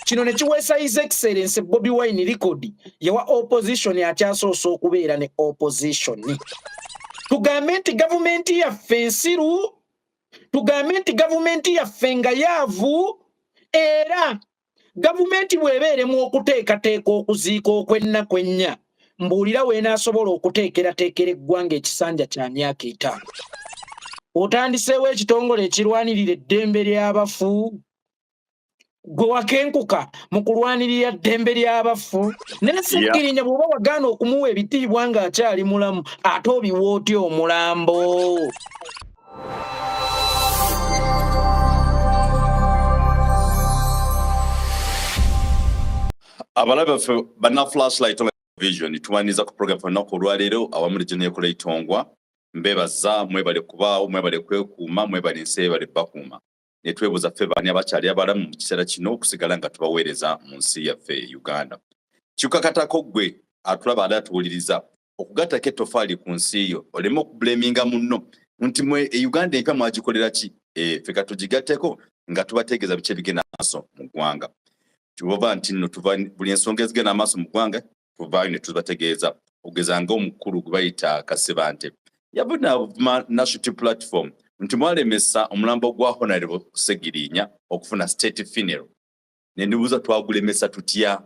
Kino ne kiweesa His Excellence Bobi Wine record yewa opposition akyasoose okubeera ne opposition. Tugambe nti gavumenti yaffe nsiru, tugambe nti gavumenti yaffe nga yaavu, era gavumenti bw'ebeeremu okuteekateeka okuziika okw'ennaku ennya, mbuulira weenaasobola okuteekerateekera eggwanga ekisanja kya myaka 5. Otandiseewo ekitongole ekirwanirira eddembe ly'abafu, gwe wakenkuka mu kulwanirira ddembe ly'abafu. Naye Sseggirinya bw'oba wagaana okumuwa ebitiibwa ng'akyali mulamu, ate obiwa otya omulambo? Abalabe baffe banna Flashlight Television, tubaniriza ku program olunaku olwaleero awamu ne General Itongwa. Mbebaza, mwebale kubaawo, mwebale kwekuuma, mwebale ensi ebale bakuuma. Ne twebuuza ffe baani abakyali abalamu mu kiseera kino okusigala nga tubaweereza mu nsi yaffe Uganda. Kikakatako ggwe atulaba ate atuwuliriza okugattako ettofaali ku nsi yo, oleme okubleminga munno nti mwe e Uganda empya mwagikolera ki? Ffe katugigatteko nga tubategeeza biki ebigenda maaso mu ggwanga. Tubava nti nno tuva buli ensonga ezigenda maaso mu ggwanga tuvaayo ne tubategeeza. Okugeza ng'omukulu gwe bayita Kasibante yavuna National Platform nti mwalemesa omulambo gwa Honorable Ssegirinya okufuna state funeral. Ne ndibuuza twagulemesa tutya?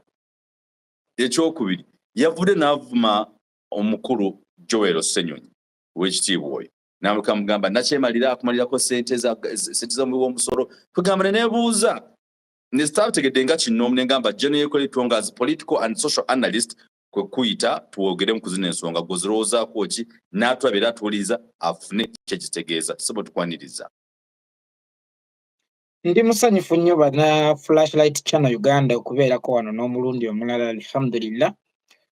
Ekyokubiri, yavudde n'avuma omukulu Joel Ssenyonyi ow'ekitiibwa oyo, n'amuleka mugamba nakyemalira akumalirako ssente z'omuwi w'omusolo. Kugamba ne neebuuza ne sitaategedde nga kino, ne ngamba General Yekola Itongwa as political and social analyst kwe kuyita twogere mu kuzina ensonga gwe zirowoozaako ki, n'atulaba era atuwuliriza afune kyekitegeeza. Sobo tukwaniriza. Ndi musanyufu nnyo bana Flashlight Channel Uganda okubeerako wano n'omulundi omulala. Alhamdulillah,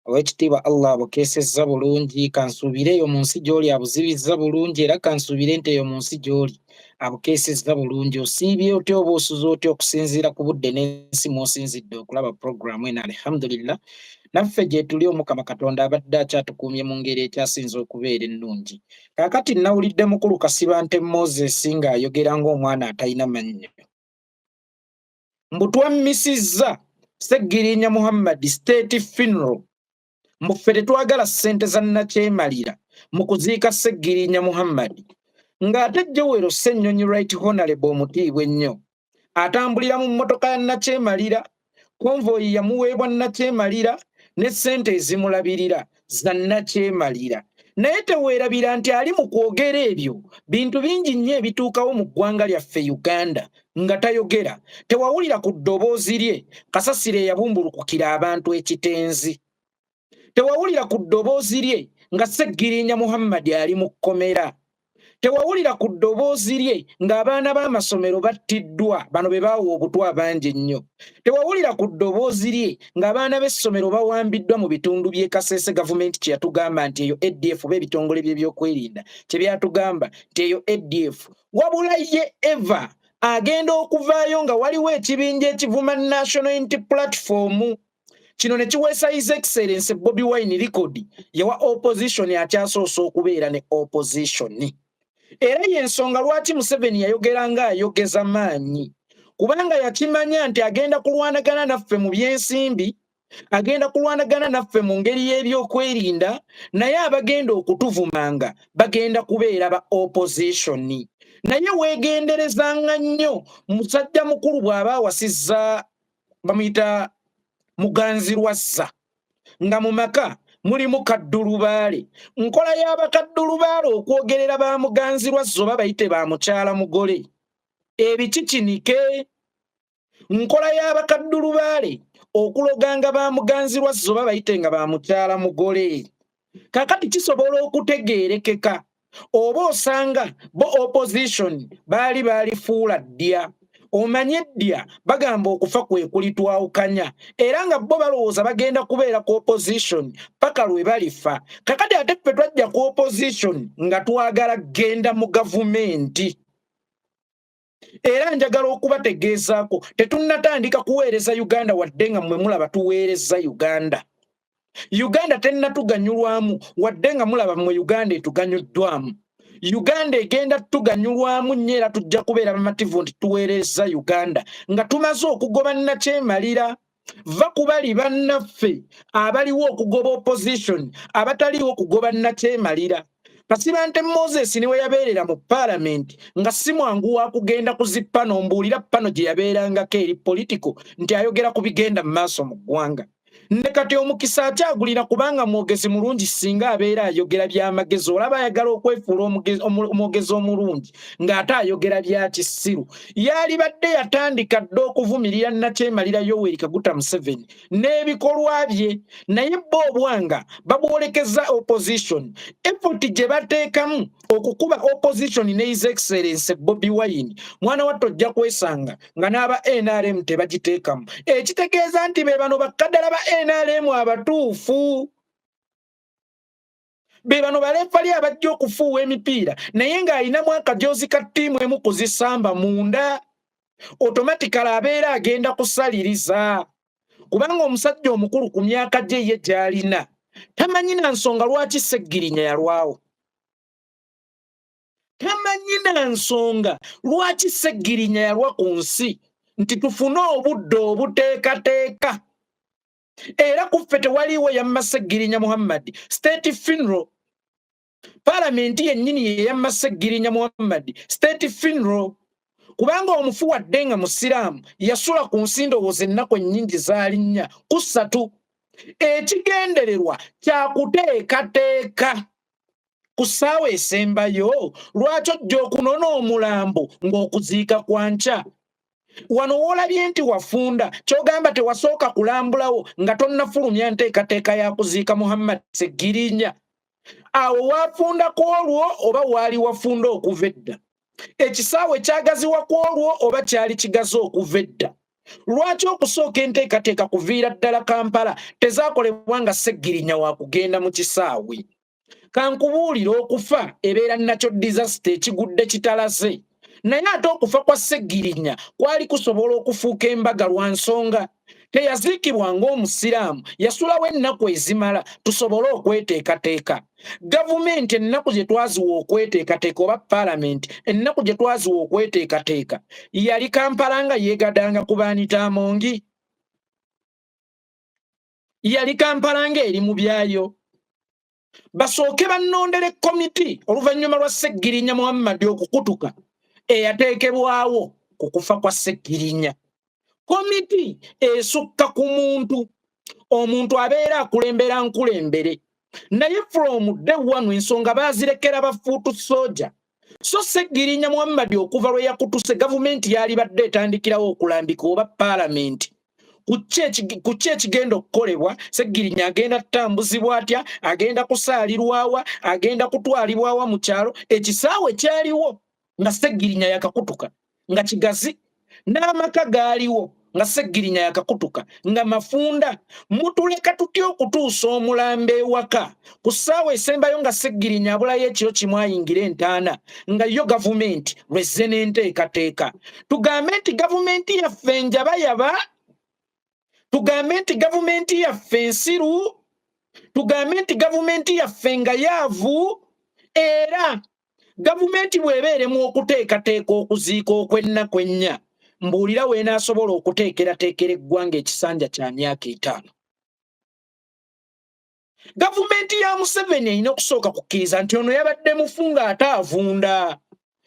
ow'ekitiibwa Allah abukeesezza bulungi. Kansuubire eyo mu nsi gy'oli abuzibizza bulungi, era kansuubire nti eyo mu nsi gy'oli abukeesezza bulungi. Osiibye otya oba osuze otya okusinziira ku budde n'ensi mw'osinzidde okulaba puroguramu eno? Alhamdulillah, naffe gye tuli Omukama Katonda abadde akyatukuumye mu ngeri ekyasinze okubeera ennungi. Kaakati nnawulidde mukulu Kasibante Moses ng'ayogera ng'omwana atalina mannyo, mbu twammisizza Ssegirinya Muhammad state funeral, mbu ffe tetwagala ssente za nnakyemalira mu kuziika Ssegirinya Muhammad, ng'ate Joel Ssenyonyi Right Honorable omutiibwa ennyo atambulira mu mmotoka ya nnakyemalira, konvoyi yamuweebwa nnakyemalira, ne ssente ezimulabirira za nnakyemalira. Naye teweerabira nti ali mu kwogera ebyo bintu bingi nnyo ebituukawo mu ggwanga lyaffe Uganda nga tayogera. Tewawulira ku ddoboozi lye kasasiro eyabumbulukukira abantu ekitenzi, tewawulira ku ddoboozi lye nga Ssegirinya Muhammad ali mu kkomera, tewawulira ku ddoboozi lye ng'abaana b'amasomero battiddwa, bano be baawa obutwa abangi ennyo, tewawulira ku ddoboozi lye ng'abaana b'essomero bawambiddwa mu bitundu by'e Kasese. Gavumenti kye yatugamba nti eyo ADF oba ebitongole by'ebyokwerinda kye byatugamba nti eyo ADF. Wabula ye eva agenda okuvaayo nga waliwo ekibinja ekivuma National Unity Platform. Kino ne kiweesa His Excellence Bobi Wine record yewa opposition akyasoose okubeera ne opposition. Era y'ensonga lwaki Museveni yayogera ng'ayogeza maanyi, kubanga yakimanya nti agenda kulwanagana naffe mu byensimbi, agenda kulwanagana naffe mu ngeri y'ebyokwerinda, naye abagenda okutuvumanga bagenda kubeera ba opposition. Naye weegenderezanga nnyo musajja mukulu bw'aba awasizza bamuyita Muganzirwazza, nga mu maka mulimu kaddulubaale. Nkola y'abakaddulubaale okwogerera ba Muganzirwazza oba bayite ba mukyala mugole ebikikinike. Nkola y'abakaddulubaale okuloganga ba Muganzirwazza oba bayite nga ba mukyala mugole. Kaakati kisobola okutegeerekeka oba osanga bo opposition baali baalifuula ddya. Omanye eddya bagamba okufa kwe kulitwawukanya, era nga bo balowooza bagenda kubeera ku opposition paka lwe balifa. Kakati ate ffe twajja ku opposition nga twagala genda mu gavumenti. Era njagala okubategeezaako tetunnatandika kuweereza Uganda, wadde nga mmwe mulaba tuweereza Uganda. Uganda tennatuganyulwamu, wadde nga mulaba mmwe Uganda etuganyuddwamu. Uganda egenda tuganyulwamu nnyo era tujja kubeera bamativu nti tuweerezza Uganda nga tumaze okugoba nnakyemalira. Va ku bali bannaffe abaliwo okugoba opposition, abataliwo okugoba nnakyemalira. Kasibante Moses ne we yabeerera mu paalamenti nga si mwangu wa kugenda ku zi pano, mbuulira pano gye yabeerangako eri political nti ayogera ku bigenda mu maaso mu ggwanga. Ne kati omukisa akyagulira kubanga mwogezi mulungi, singa abeera ayogera byamagezi. Olaba ayagala okwefuula omwogezi omulungi ng'ate ayogera bya kisiru. Yalibadde yatandika dda okuvumirira nnakyemalira Yoweri Kaguta Museveni n'ebikolwa bye, naye bo obwanga babwolekeza opposition. Effort gye bateekamu okukuba opposition ne His Excellence Bobi Wine, mwana watto ojja kwesanga nga n'aba NRM tebagiteekamu, ekitegeeza nti be bano bakkadala ba NRM abatuufu, be bano baleefali abajja okufuuwa emipiira, naye ng'alinamu akajoozi ka ttiimu emu kuzisamba munda, automatically abeera agenda kusaliriza, kubanga omusajja omukulu ku myaka gye ye gy'alina tamanyi na nsonga lwaki Seggirinya yalwawo, tamanyi na nsonga lwaki Seggirinya yalwa ku nsi, nti tufune obudde obuteekateeka. Era ku ffe tewaliiwo yamma Seggirinya Muhammad state funeral. Paalamenti yennyini ye yamma Seggirinya Muhammad state funeral, kubanga omufu wadde nga musiraamu yasula ku nsi ndowooza ennaku ennyingi zaali 4 ku 3. Ekigendererwa kyakuteekateeka ku ssaawa esembayo. Lwaki ojja okunona omulambo ng'okuziika kwa nkya? Wano woolabye nti wafunda, kyogamba tewasooka kulambulawo nga tonnafulumya nteekateeka ya kuziika Muhammad Seggirinya. Awo wafunda ku olwo oba waali wafunda okuva edda? Ekisaawe kyagaziwa ku olwo oba kyali kigazi okuva edda? Lwaki okusooka enteekateeka kuviira ddala Kampala tezaakolebwa nga Seggirinya wa kugenda mu kisaawe? Kankubuulira, okufa ebeera nakyo disaster ekigudde kitalaze, naye ate okufa kwa Seggirinya kwali kusobola okufuuka embaga lwa nsonga teyaziikibwa ng'omusiraamu, yasulawo ennaku ezimala tusobole okweteekateeka. Gavumenti ennaku gye twaziwa okweteekateeka oba paalamenti ennaku gye twaziwa okweteekateeka, yali Kampala nga yeegadanga ku baanita Amongi, yali Kampala ng'eri mu byayo. Basooke bannondere komiti oluvannyuma lwa Seggirinya Muhammadi okukutuka eyateekebwawo ku kufa kwa Seggirinya. Komiti esukka ku muntu, omuntu abeera akulembera nkulembere, naye from day one ensonga baazirekera ba foot soldier. So Seggirinya Muhammadi okuva lwe yakutuse, gavumenti yalibadde etandikirawo okulambika oba paalamenti ku ki ekigenda okukolebwa. Seggirinya agenda kutambuzibwa atya? Agenda kusaalirwawa? Agenda kutwalibwawa mu kyalo? Ekisaawe kyaliwo nga Seggirinya yakakutuka nga kigazi, n'amaka gaaliwo nga Seggirinya yakakutuka nga mafunda. Mutuleka tutya okutuusa omulambo ewaka ku ssaawa esembayo nga Seggirinya abulayo ekiro kimu ayingira entaana, nga yo gavumenti lwezze n'enteekateeka? Tugambe nti gavumenti yaffe njabayaba? Tugambe nti gavumenti yaffe nsiru? Tugambe nti gavumenti yaffe nga yaavu? Era gavumenti bw'ebeeremu okuteekateeka okuziika okw'ennaku 4, mbuulira weenaasobola okuteekerateekera eggwanga ekisanja kya myaka 50. Gavumenti ya Museveni erina okusooka kukkiriza nti ono yabadde mufu ng'ate avunda.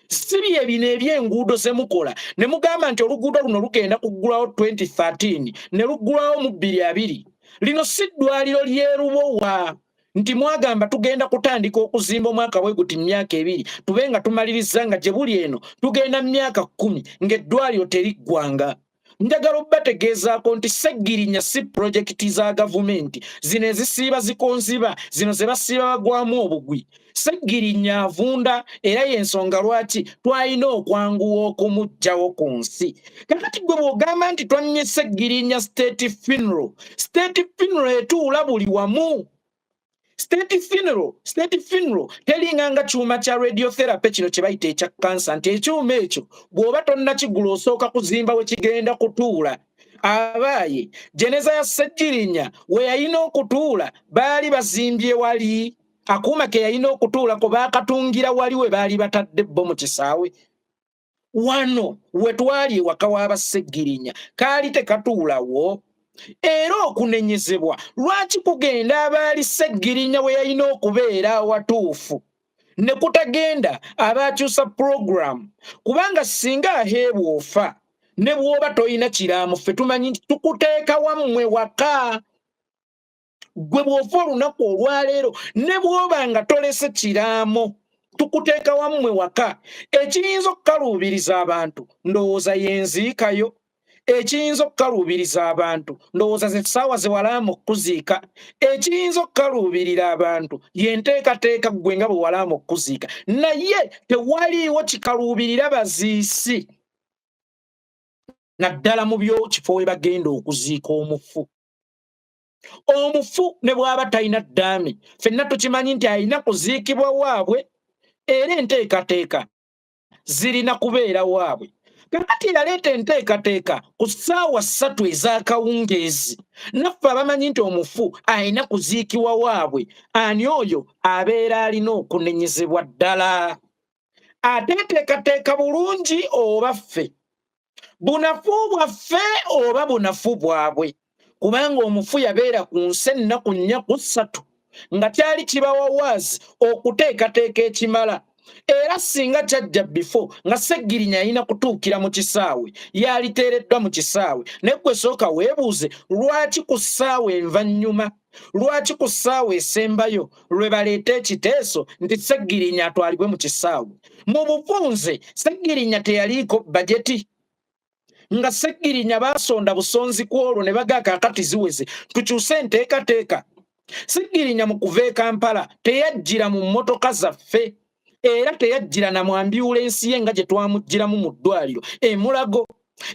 Si bye bino ebyenguudo ze mukola ne mugamba nti oluguudo luno lugenda kuggulawo 2013 ne luggulawo mu 2020. Lino si ddwaliro ly'erubowa nti mwagamba tugenda kutandika okuzimba omwaka bwe guti, myaka 2 tube nga tumaliriza, nga gye buli eno tugenda mu myaka 10 ng'eddwaliro teriggwanga. Njagala obbategeezaako nti Seggirinya si pulojekiti za gavumenti zino ezisiiba zikonziba, zino ze basiiba bagwamu obugwi. Seggirinya avunda, era y'ensonga lwaki twalina okwanguwa okumuggyawo ku nsi. Kakati gwe bw'ogamba nti twannye Seggirinya state funeral, state funeral etuula buli wamu. State funeral teringa nga kyuma kya radiotherapy kino kye bayita ekya kansa, nti ekyuma ekyo bw'oba tonnakigula osooka kuzimba we kigenda kutuula. Abaaye, jeneza ya Seggirinya we yalina okutuula baali bazimbye wali. Akuuma ke yalina okutuulako baakatungira wali we baali batadde bo mu kisaawe. Wano we twali ewaka w'Abassegirinya kaali tekatuulawo. Era okunenyezebwa lwaki kugenda abaali Ssegirinya we yalina okubeera awatuufu ne kutagenda abaakyusa puroguramu? Kubanga singa aheebwa ofa ne bw'oba tolina kiraamo, ffe tumanyi nti tukuteeka wammwe waka. Gwe bw'ofa olunaku olwaleero ne bw'oba nga tolese kiraamo, tukuteeka wammwe waka. Ekiyinza okukaluubiriza abantu ndowooza y'enziikayo, ekiyinza okukaluubiriza abantu ndowooza ze ssaawa ze walaama okukuziika, ekiyinza okukaluubirira abantu y'enteekateeka ggwe nga bwe walaama okukuziika, naye tewaliiwo kikaluubirira baziisi, naddala mu byokifo we bagenda okuziika omufu. Omufu ne bw'aba talina ddaami, ffenna tukimanyi nti alina kuziikibwa waabwe, era enteekateeka zirina kubeera waabwe. Kakati yaleeta enteekateeka ku ssaawa 3 ez'akawungeezi, naffe abamanyi nti omufu alina kuziikibwa waabwe, ani oyo abeera alina okunenyezebwa ddala? Ateeteekateeka bulungi oba ffe? Bunafu bwaffe oba bunafu bwabwe? Kubanga omufu yabeera ku nsi ennaku 4 ku 3 nga kyali kibawawaazi okuteekateeka ekimala. Era singa kyajja bifo nga Ssegirinya yalina kutuukira mu kisaawe, yaliteereddwa mu kisaawe. Naye gwe sooka weebuuze lwaki ku ssaawa envannyuma, lwaki ku ssaawa esembayo lwe baleeta ekiteeso nti Ssegirinya atwalibwe mu kisaawe? Mu bufunze Ssegirinya teyaliiko bajeti, nga Ssegirinya baasonda busonzi ku olwo ne bagaa kaakati ziweze tukyuse enteekateeka. Ssegirinya mu kuva e Kampala teyajjira mu mmotoka zaffe, era teyajjira na mu ambyulensi ye nga gye twamuggyiramu mu ddwaliro e Mulago.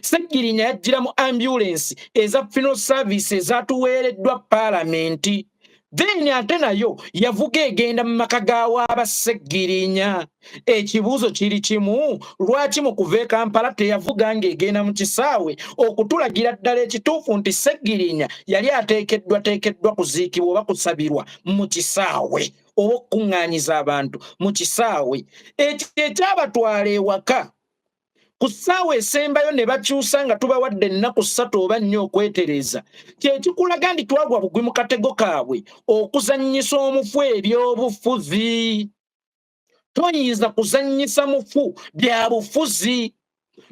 Ssegirinya yajjira mu ambyulensi eza funeral service ezatuweereddwa paalamenti, then ate nayo yavuga egenda mu maka ga w'Abassegirinya. Ekibuuzo kiri kimu, lwaki mu kuva e Kampala teyavuga ng'egenda mu kisaawe okutulagira ddala ekituufu nti Ssegirinya yali ateekeddwateekeddwa kuziikibwa oba kusabirwa mu kisaawe oba okukuŋŋaanyiza abantu mu kisaawe? Ekyo ekyabatwala ewaka ku ssaawa esembayo ne bakyusa nga tubawadde ennaku 3 oba 4 okwetereeza, kye kikulaga nti twagwa bugwi mu katego kaabwe okuzannyisa omufu ebyobufuzi. Toyinza kuzannyisa mufu bya bufuzi.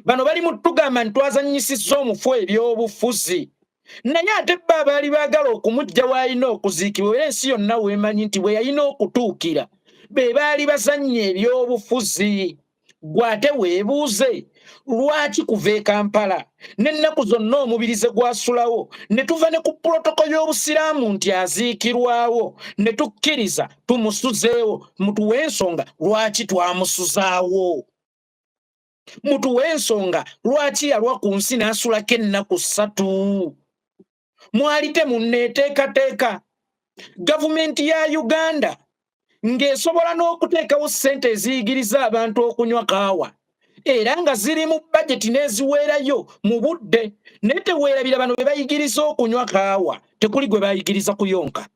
Bano bali mu tugamba nti twazannyisizza omufu ebyobufuzi, naye ate bo abaali baagala okumuggya w'alina okuziikibwa, era ensi yonna weemanyi nti bwe yalina okutuukira, be baali bazannya ebyobufuzi. Gwe ate weebuuze lwaki kuva e Kampala n'ennaku zonna omubiri ze gwasulawo ne tuva ne ku pulotoko y'Obusiraamu nti aziikirwawo ne tukkiriza tumusuzeewo. Mutuwe ensonga lwaki twamusuzaawo, mutuwe ensonga lwaki yalwa ku nsi n'asulako ennaku 3. Mwali temunneeteekateeka. Gavumenti ya Uganda ng'esobola n'okuteekawo ssente eziyigiriza abantu okunywa kaawa, era nga ziri mu bajeti n'eziweerayo mu budde, naye teweerabira bano be bayigiriza okunywa kaawa tekuli gwe bayigiriza kuyonka.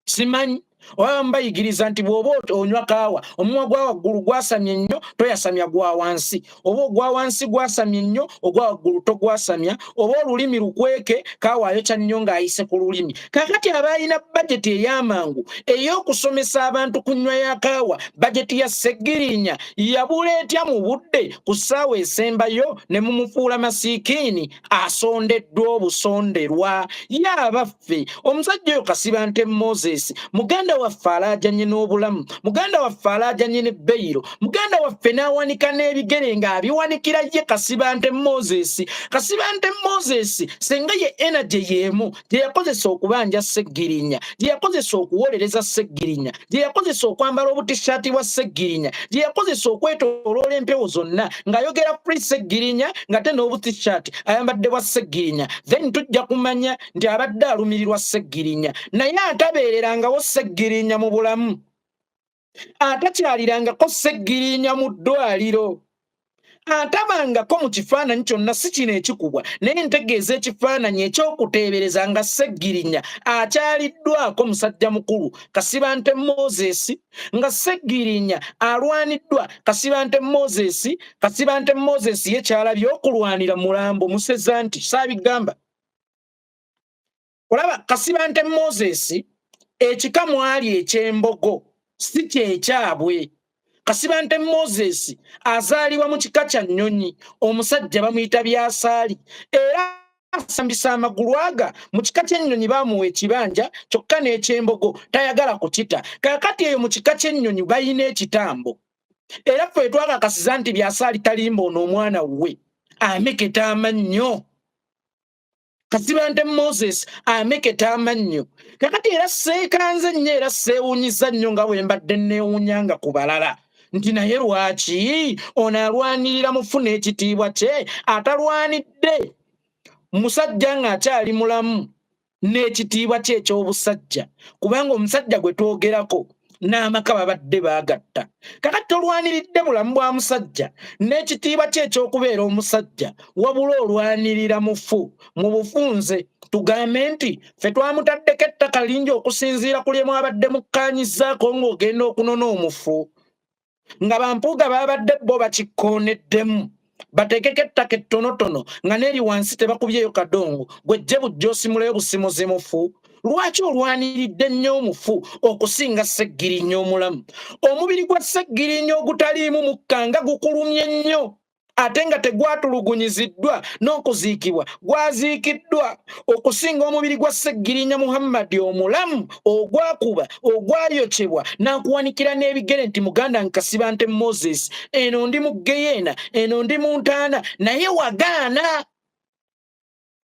Simanyi oba bamu bayigiriza nti bw'oba onywa kaawa omumwa gwa waggulu gwasamye nnyo toyasamya gwa wansi, oba ogwa wansi gwasamye nnyo ogwa waggulu togwasamya, oba olulimi lukweke kaawa ayokya nnyo ng'ayise ku lulimi. Kaakati abaalina bajeti ey'amangu ey'okusomesa abantu ku nnywa ya kaawa, bajeti ya Ssegirinya yabula etya mu budde ku ssaawa esembayo ne mumufuula masiikiini asondeddwa obusonderwa? Ye abaffe, omusajja oyo Kasibante Moses muganda waffe alaajanye n'obulamu, muganda waffe alaajanye ne beyiro, muganda waffe n'awanika n'ebigere ng'abiwanikira ye Kasibante Moses. Kasibante Moses senga ye energy y'emu gye yakozesa okubanja Ssegirinya, gye yakozesa okuwolereza Ssegirinya, gye yakozesa okwambala obutishaati bwa Ssegirinya, gye yakozesa okwetooloola empewo zonna ng'ayogera free Ssegirinya, ng'ate n'obutishaati ayambadde bwa Ssegirinya. Then tujja kumanya nti abadde alumirirwa Ssegirinya, naye atabeererangawo Ssegirinya mu bulamu, atakyalirangako Ssegirinya mu ddwaliro, Atabangako mu kifaananyi kyonna, si kino ekikubwa, naye ntegeeza ekifaananyi ekyokuteebereza nga Ssegirinya akyaliddwako musajja mukulu Kasibante Moses, nga Ssegirinya alwaniddwa Kasibante Moses. Kasibante Moses ye kyalabye okulwanira mulambo museza nti saabigamba. Olaba Kasibante Moses ekika mwali eky'embogo si kyekyabwe. Kasibante Moses azaalibwa mu kika kya nnyonyi, omusajja bamuyita Byasaali, era asambisa amagulu aga mu kika ky'ennyonyi. Baamuwa ekibanja kyokka n'ekyembogo tayagala kukita. Kaakati eyo mu kika ky'ennyonyi balina ekitambo, era ffe twakakasiza nti Byasaali talimba, ono omwana we ameketa amannyo. Kasibante Moses ameketa amannyo. Kakati era seekanze nnyo era seewunyiza nnyo nga bwe mbadde neewunyanga ku balala nti naye lwaki ono alwanirira mufu n'ekitiibwa kye, atalwanidde musajja ng'akyali mulamu n'ekitiibwa kye eky'obusajja, kubanga omusajja gwe twogerako n'amaka babadde baagatta. Kakati tolwaniridde bulamu bwa musajja n'ekitiibwa kye eky'okubeera omusajja, wabula olwanirira mufu. Mu bufunze tugambe nti ffe twamutaddeko ettaka lingi okusinziira ku lye mwabadde mukkaanyizzaako ng'ogenda okunona omufu, nga bampuuga babadde bo bakikkooneddemu bateekeko ettaka ettonotono nga n'eri wansi tebakubyeyo kadongo, gwejje bujja osimuleyo busimuzi mufu. Lwaki olwaniridde nnyo omufu okusinga Ssegirinya omulamu? Omubiri gwa Ssegirinya ogutaliimu mukka nga gukulumye nnyo, ate nga tegwatulugunyiziddwa n'okuziikibwa gwaziikiddwa, okusinga omubiri gwa Ssegirinya Muhammadi omulamu ogwakuba ogwayokyebwa n'akuwanikira n'ebigere nti muganda Nkasibante Moses, eno ndi mu geyeena, eno ndi mu ntaana, naye wagaana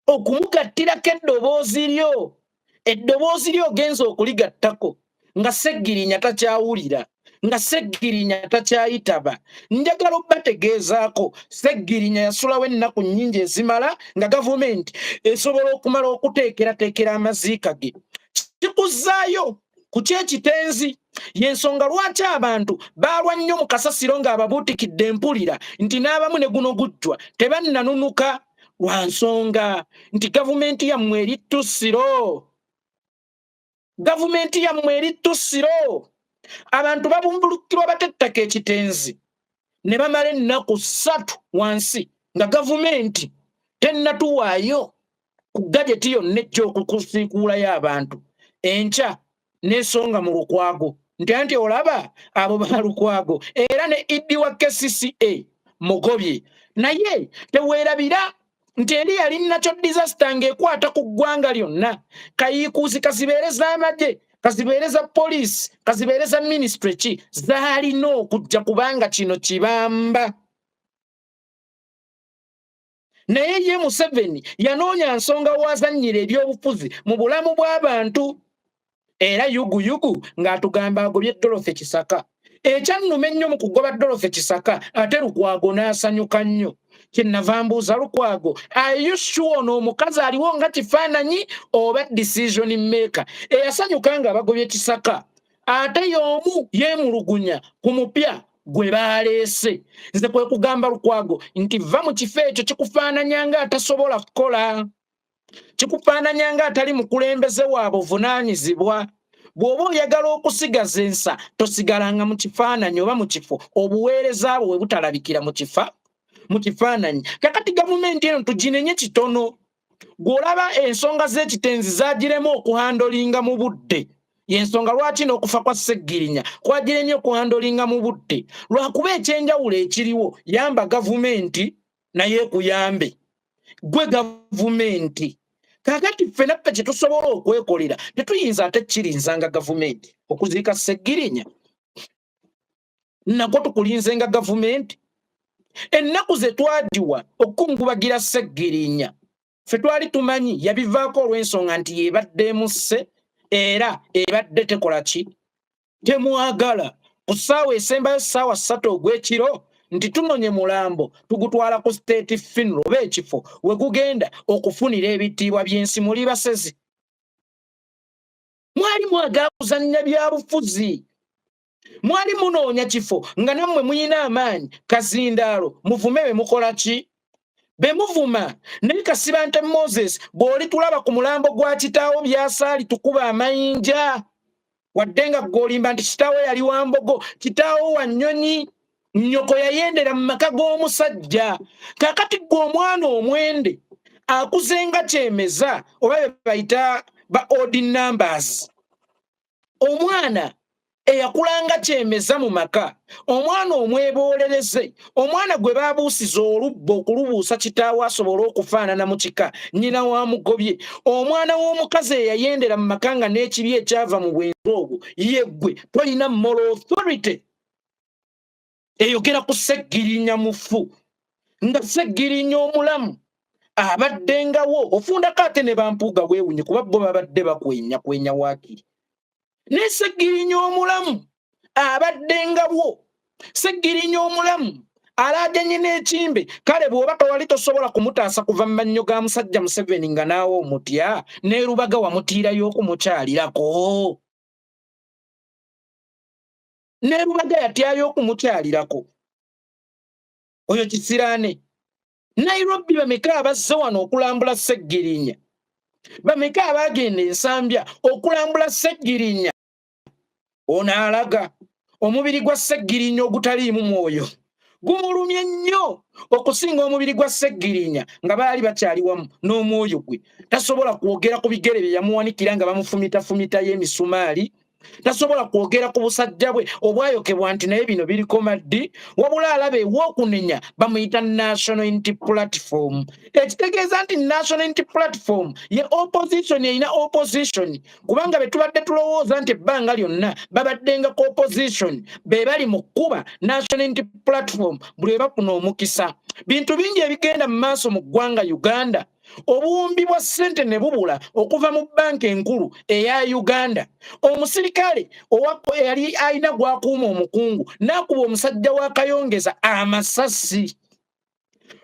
okumugattirako eddoboozi lyo. Eddoboozi lyo ogenza okuligattako nga Ssegirinya takyawulira, nga Ssegirinya takyayitaba. Njagala obbategeezaako, Ssegirinya yasulawo ennaku nnyingi ezimala nga gavumenti esobola okumala okuteekerateekera amaziika ge. Kikuzzaayo ku kyekitenzi, y'ensonga lwaki abantu baalwa nnyo mu kasasiro ng'ababuutikidde empulira nti n'abamu ne guno gujjwa tebannanunuka, lwa nsonga nti gavumenti yammwe eri tusiro, gavumenti yammwe eri tusiro. Abantu babumbulukirwa batettaka ekitenzi ne bamala ennaku 3 wansi nga gavumenti tennatuwaayo ku gajeti yonna ejja okusiikuulayo abantu. Enkya n'esonga mu Lukwago nti anti olaba abo ba Lukwago, era ne ED wa KCCA mugobye. Naye teweerabira nti eri yali nakyo disaster ng'ekwata ku ggwanga lyonna. Kayiikuuzi kazibeere z'amagye, kazibeere za poliisi, kazibeere za minisitule ki, zaalina okujja kubanga kino kibamba. Naye ye Museveni yanoonya nsonga wazannyira ebyobufuzi mu bulamu bw'abantu, era yuguyugu ng'atugamba agobye Dorothy Kisaka. Ekyannuma ennyo mu kugoba Dorothy Kisaka, ate Lukwago n'asanyuka nnyo. Kyenava mbuuza Lukwago, are you sure ono omukazi aliwo nga kifaananyi oba decision maker? Eyasanyuka nga bagobye Kisaka ate y'omu yeemulugunya ku mupya gwe baleese. Nze kwe kugamba Lukwago nti va mu kifo ekyo, kikufaananya nga atasobola kukola, kikufaananya nga atali mukulembeze wa buvunaanyizibwa. Bw'oba oyagala okusigaza ensa, tosigalanga mu kifaananyi oba mu kifo obuweereza bwe we butalabikira mu kifaananyi. Kakati gavumenti eno tuginenye kitono. Gw'olaba ensonga z'ekitenzi zagiremu okuhandolinga mu budde, yensonga lwaki n'okufa kwa Ssegirinya kwagiremye okuhandolinga mu budde, lwakuba ekyenjawulo ekiriwo yamba gavumenti naye ekuyambe gwe gavumenti. Kakati ffe naffe kye tusobola okwekolera tetuyinza ate kirinzanga gavumenti okuziika Ssegirinya, nakwo tukulinzenga gavumenti. Ennaku ze twagiwa okukungubagira Ssegirinya, ffe twali tumanyi yabivaako olw'ensonga nti yebadde emusse era ebadde tekola ki, temwagala. Ku ssaawa esembayo, ssaawa 3 ogw'ekiro, nti tunonye mulambo tugutwala ku state funeral oba ekifo we gugenda okufunira ebitiibwa by'ensi. Muli basezi, mwali mwagala kuzannya bya bufuzi. Mwali munoonya kifo nga nammwe muyina amaanyi kazindaalo muvume be mukola ki be muvuma. Naye Kasibante Moses, bw'olitulaba ku mulambo gwa kitaawo byasaali tukuba amayinja, wadde nga ggw'olimba nti kitaawo yali wa mbogo, kitaawo wa nnyonyi, nnyoko yayendera mu maka g'omusajja. Kaakati ggwe omwana omwende akuze nga kyemeza oba be bayita ba odd numbers, omwana eyakulanga kyemeza mu maka, omwana omweboolereze, omwana gwe baabuusiza olubba okulubuusa kitaawe asobole okufaanana mu kika, nnyina wa mugobye, omwana w'omukazi eyayendera mu maka nga n'ekibi ekyava mu bwenzi obwo yeggwe, tolina moral authority eyogera ku Ssegirinya mufu nga Ssegirinya omulamu abaddengawo. Ofundako ate ne bampuuga weewunye kuba bo babadde bakwenya kwenya waakiri, ne Ssegirinya omulamu abaddengawo, Ssegirinya omulamu alaajanye n'ekimbe. Kale bw'oba tewali tosobola kumutaasa kuva mu mannyo ga musajja Museveni nga naawe omutya, ne Lubaga wamutiirayo okumukyalirako, ne Lubaga yatyayo okumukyalirako oyo kisiraane. Nairobi bameka abazze wano okulambula Ssegirinya? Bameka abagenda Ensambya okulambula Ssegirinya? Ono alaga omubiri gwa Ssegirinya ogutaliimu mwoyo gumulumye nnyo okusinga omubiri gwa Ssegirinya nga baali bakyali wamu n'omwoyo gwe. Tasobola kwogera ku bigere bye yamuwanikira nga bamufumitafumitayo emisumaali, tasobola kwogera ku busajja bwe obwayokebwa nti naye bino birikoma ddi, wabula alaba ew'okunenya bamuyita National Unity Platform, ekitegeeza nti National Unity Platform ye opposition erina opposition, kubanga be tubadde tulowooza nti ebbanga lyonna babaddenga ku opposition be bali mu kkuba National Unity Platform buli bafuna omukisa. Bintu bingi ebigenda mu maaso mu ggwanga Uganda. Obuwumbi bwa ssente ne bubula okuva mu bbanka enkulu eya Uganda. Omusirikale eyali alina gwakuuma omukungu n'akuba omusajja wa Kayongeza amasasi,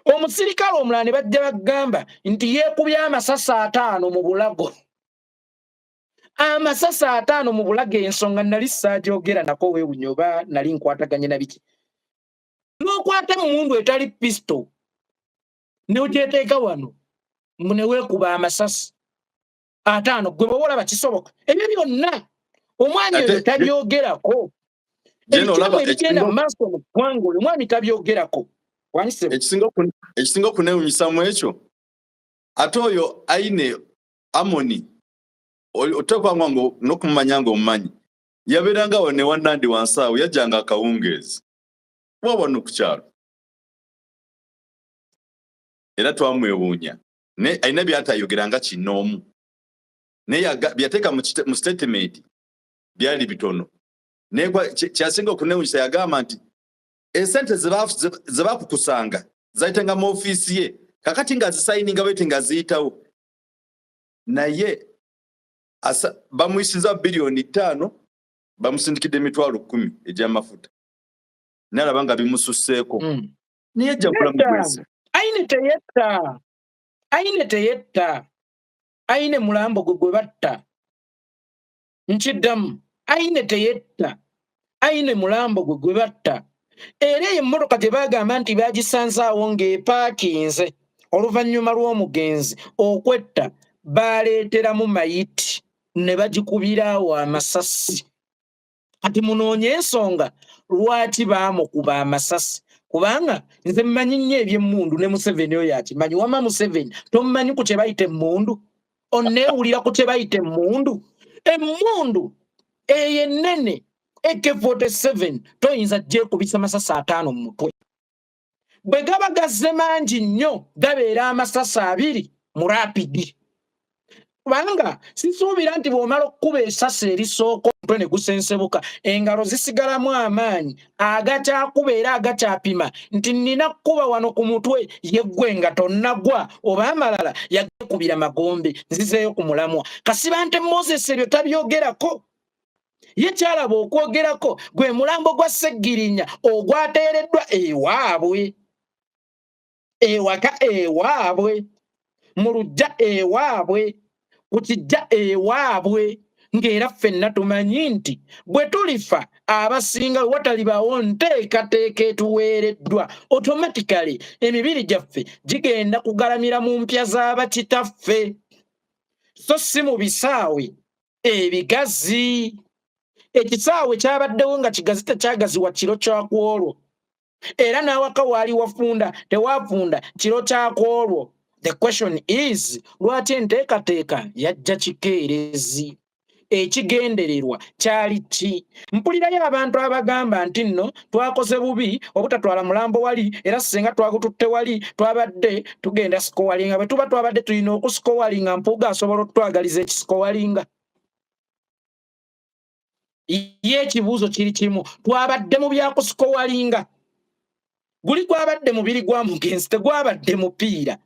omusirikale omulala ne bajja bagamba nti yeekubye amasasi 50 mu bulago, amasasi 50 mu bulago. Ensonga nali saagyogera nako, weewunya oba nali nkwataganye na biki. N'okwata emundu etali pistol n'ogyeteeka wano mbu ne weekuba amasasi 50, gwe bw'oba olaba kisoboka? Ebyo byonna omwami oyo tabyogerako. Ebikyamu ebigenda mu maaso mu ggwanga oyo omwami tabyogerako. Ekisinga okunewunyisamu ekyo, ate oyo aine Amoni oteekwanga n'okumumanya ng'omumanyi, yabeeranga awo ne wannandi wansi awo, yajjanga akawungeezi wa wano ku kyalo, era twamwewuunya. Naye alina byatayogeranga kinoomu, naye byateeka mu statement byali bitono. Naye kyasinga okunewunyisa, yagamba nti esente ze bakukusanga zayitanga mu ofiisi ye, kakati nga zisayininga bweti nga ziyitawo, naye bamuyisiza 5 biliyoni, bamusindikidde 100,000 egy'amafuta, nalaba nga bimususseeko. Naye jja bulamu bwensi. Aine teyetta, Aine teyetta, Aine mulambo gwe gwe batta. Nkiddamu, Aine teyetta, Aine mulambo gwe gwe batta. Era eyo emmotoka gye bagamba nti bagisanzaawo ng'epaakinze oluvannyuma lw'omugenzi okwetta, baleeteramu mayiti ne bagikubiraawo amasasi. Kati munoonye ensonga lwaki baamukuba amasasi, kubanga nze mmanyi nnyo ebyemmundu, ne Museveni oyo akimanyi. Wama Museveni, tomumanyi ku kye bayita emmundu? Onneewulira ku kye bayita emmundu? Emmundu eyo ennene AK47 toyinza gyekubisa masasi 50 mu mutwe. Bwe gaba gazze mangi nnyo gabeera amasasi 20 mu rapid, kubanga sisuubira nti bw'omala okukuba esasi erisooka omutwe ne gusensebuka, engalo zisigalamu amaanyi agakyakuba era agakyapima nti nnina kukuba wano ku mutwe yeggwe nga tonnagwa oba amalala yagekubira magombe. Nzizeeyo ku mulamwa. Kasibante Moses ebyo tabyogerako. Ye kyalaba okwogerako gwe mulambo gwa Ssegirinya ogwateereddwa ewaabwe ewaka ewaabwe mu luggya ewaabwe ku kijja ewaabwe. Ng'era ffenna tumanyi nti bwe tulifa abasinga watalibaawo nteekateeka etuweereddwa, automatically emibiri gyaffe gigenda kugalamira mu mpya z'abakitaffe, so si mu bisaawe ebigazi. Ekisaawe kyabaddewo nga kigazi, tekyagaziwa kiro kyakwolwo, era n'awaka waali wafunda tewafunda kiro kyakwolwo. The question is, lwaki enteekateeka yajja kikeerezi? Ekigendererwa kyali ki? Mpulirayo abantu abagamba nti nno twakoze bubi obutatwala mulambo wali, era singa twagututte wali twabadde tugenda scoringa. Bwe tuba twabadde tulina okuscoringa, Mpuuga asobola okutwagaliza ekiscoringa? Ye ekibuuzo kiri kimu, twabadde mu byakuscoringa? Guli gwabadde mubiri gwa mugenzi, tegwabadde mupiira.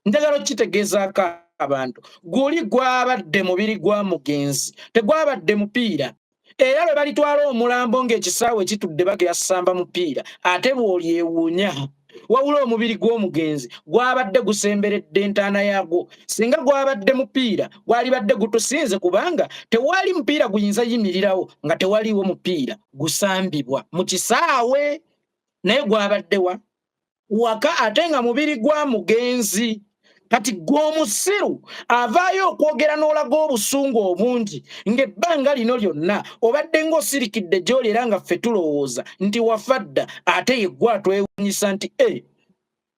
Njagala okukitegeezaako abantu, guli gwabadde mubiri gwa mugenzi, tegwabadde mupiira. Era lwe balitwala omulambo ng'ekisaawe kitudde bagera samba mupiira, ate bw'olyewuunya. Wabula omubiri gw'omugenzi gwabadde gusemberedde entaana yaagwo. Singa gwabadde mupiira, gwalibadde gutusinze, kubanga tewali mupiira guyinza yimirirawo nga tewaliiwo mupiira gusambibwa mu kisaawe. Naye gwabadde wa waka, ate nga mubiri gwa mugenzi. Kati gwe omusiru avaayo okwogera n'olaga obusungu obungi, ng'ebbanga lino lyonna obadde ng'osirikidde gy'oli, era nga ffe tulowooza nti wafa dda, ate yeggwe atwewuunyisa nti e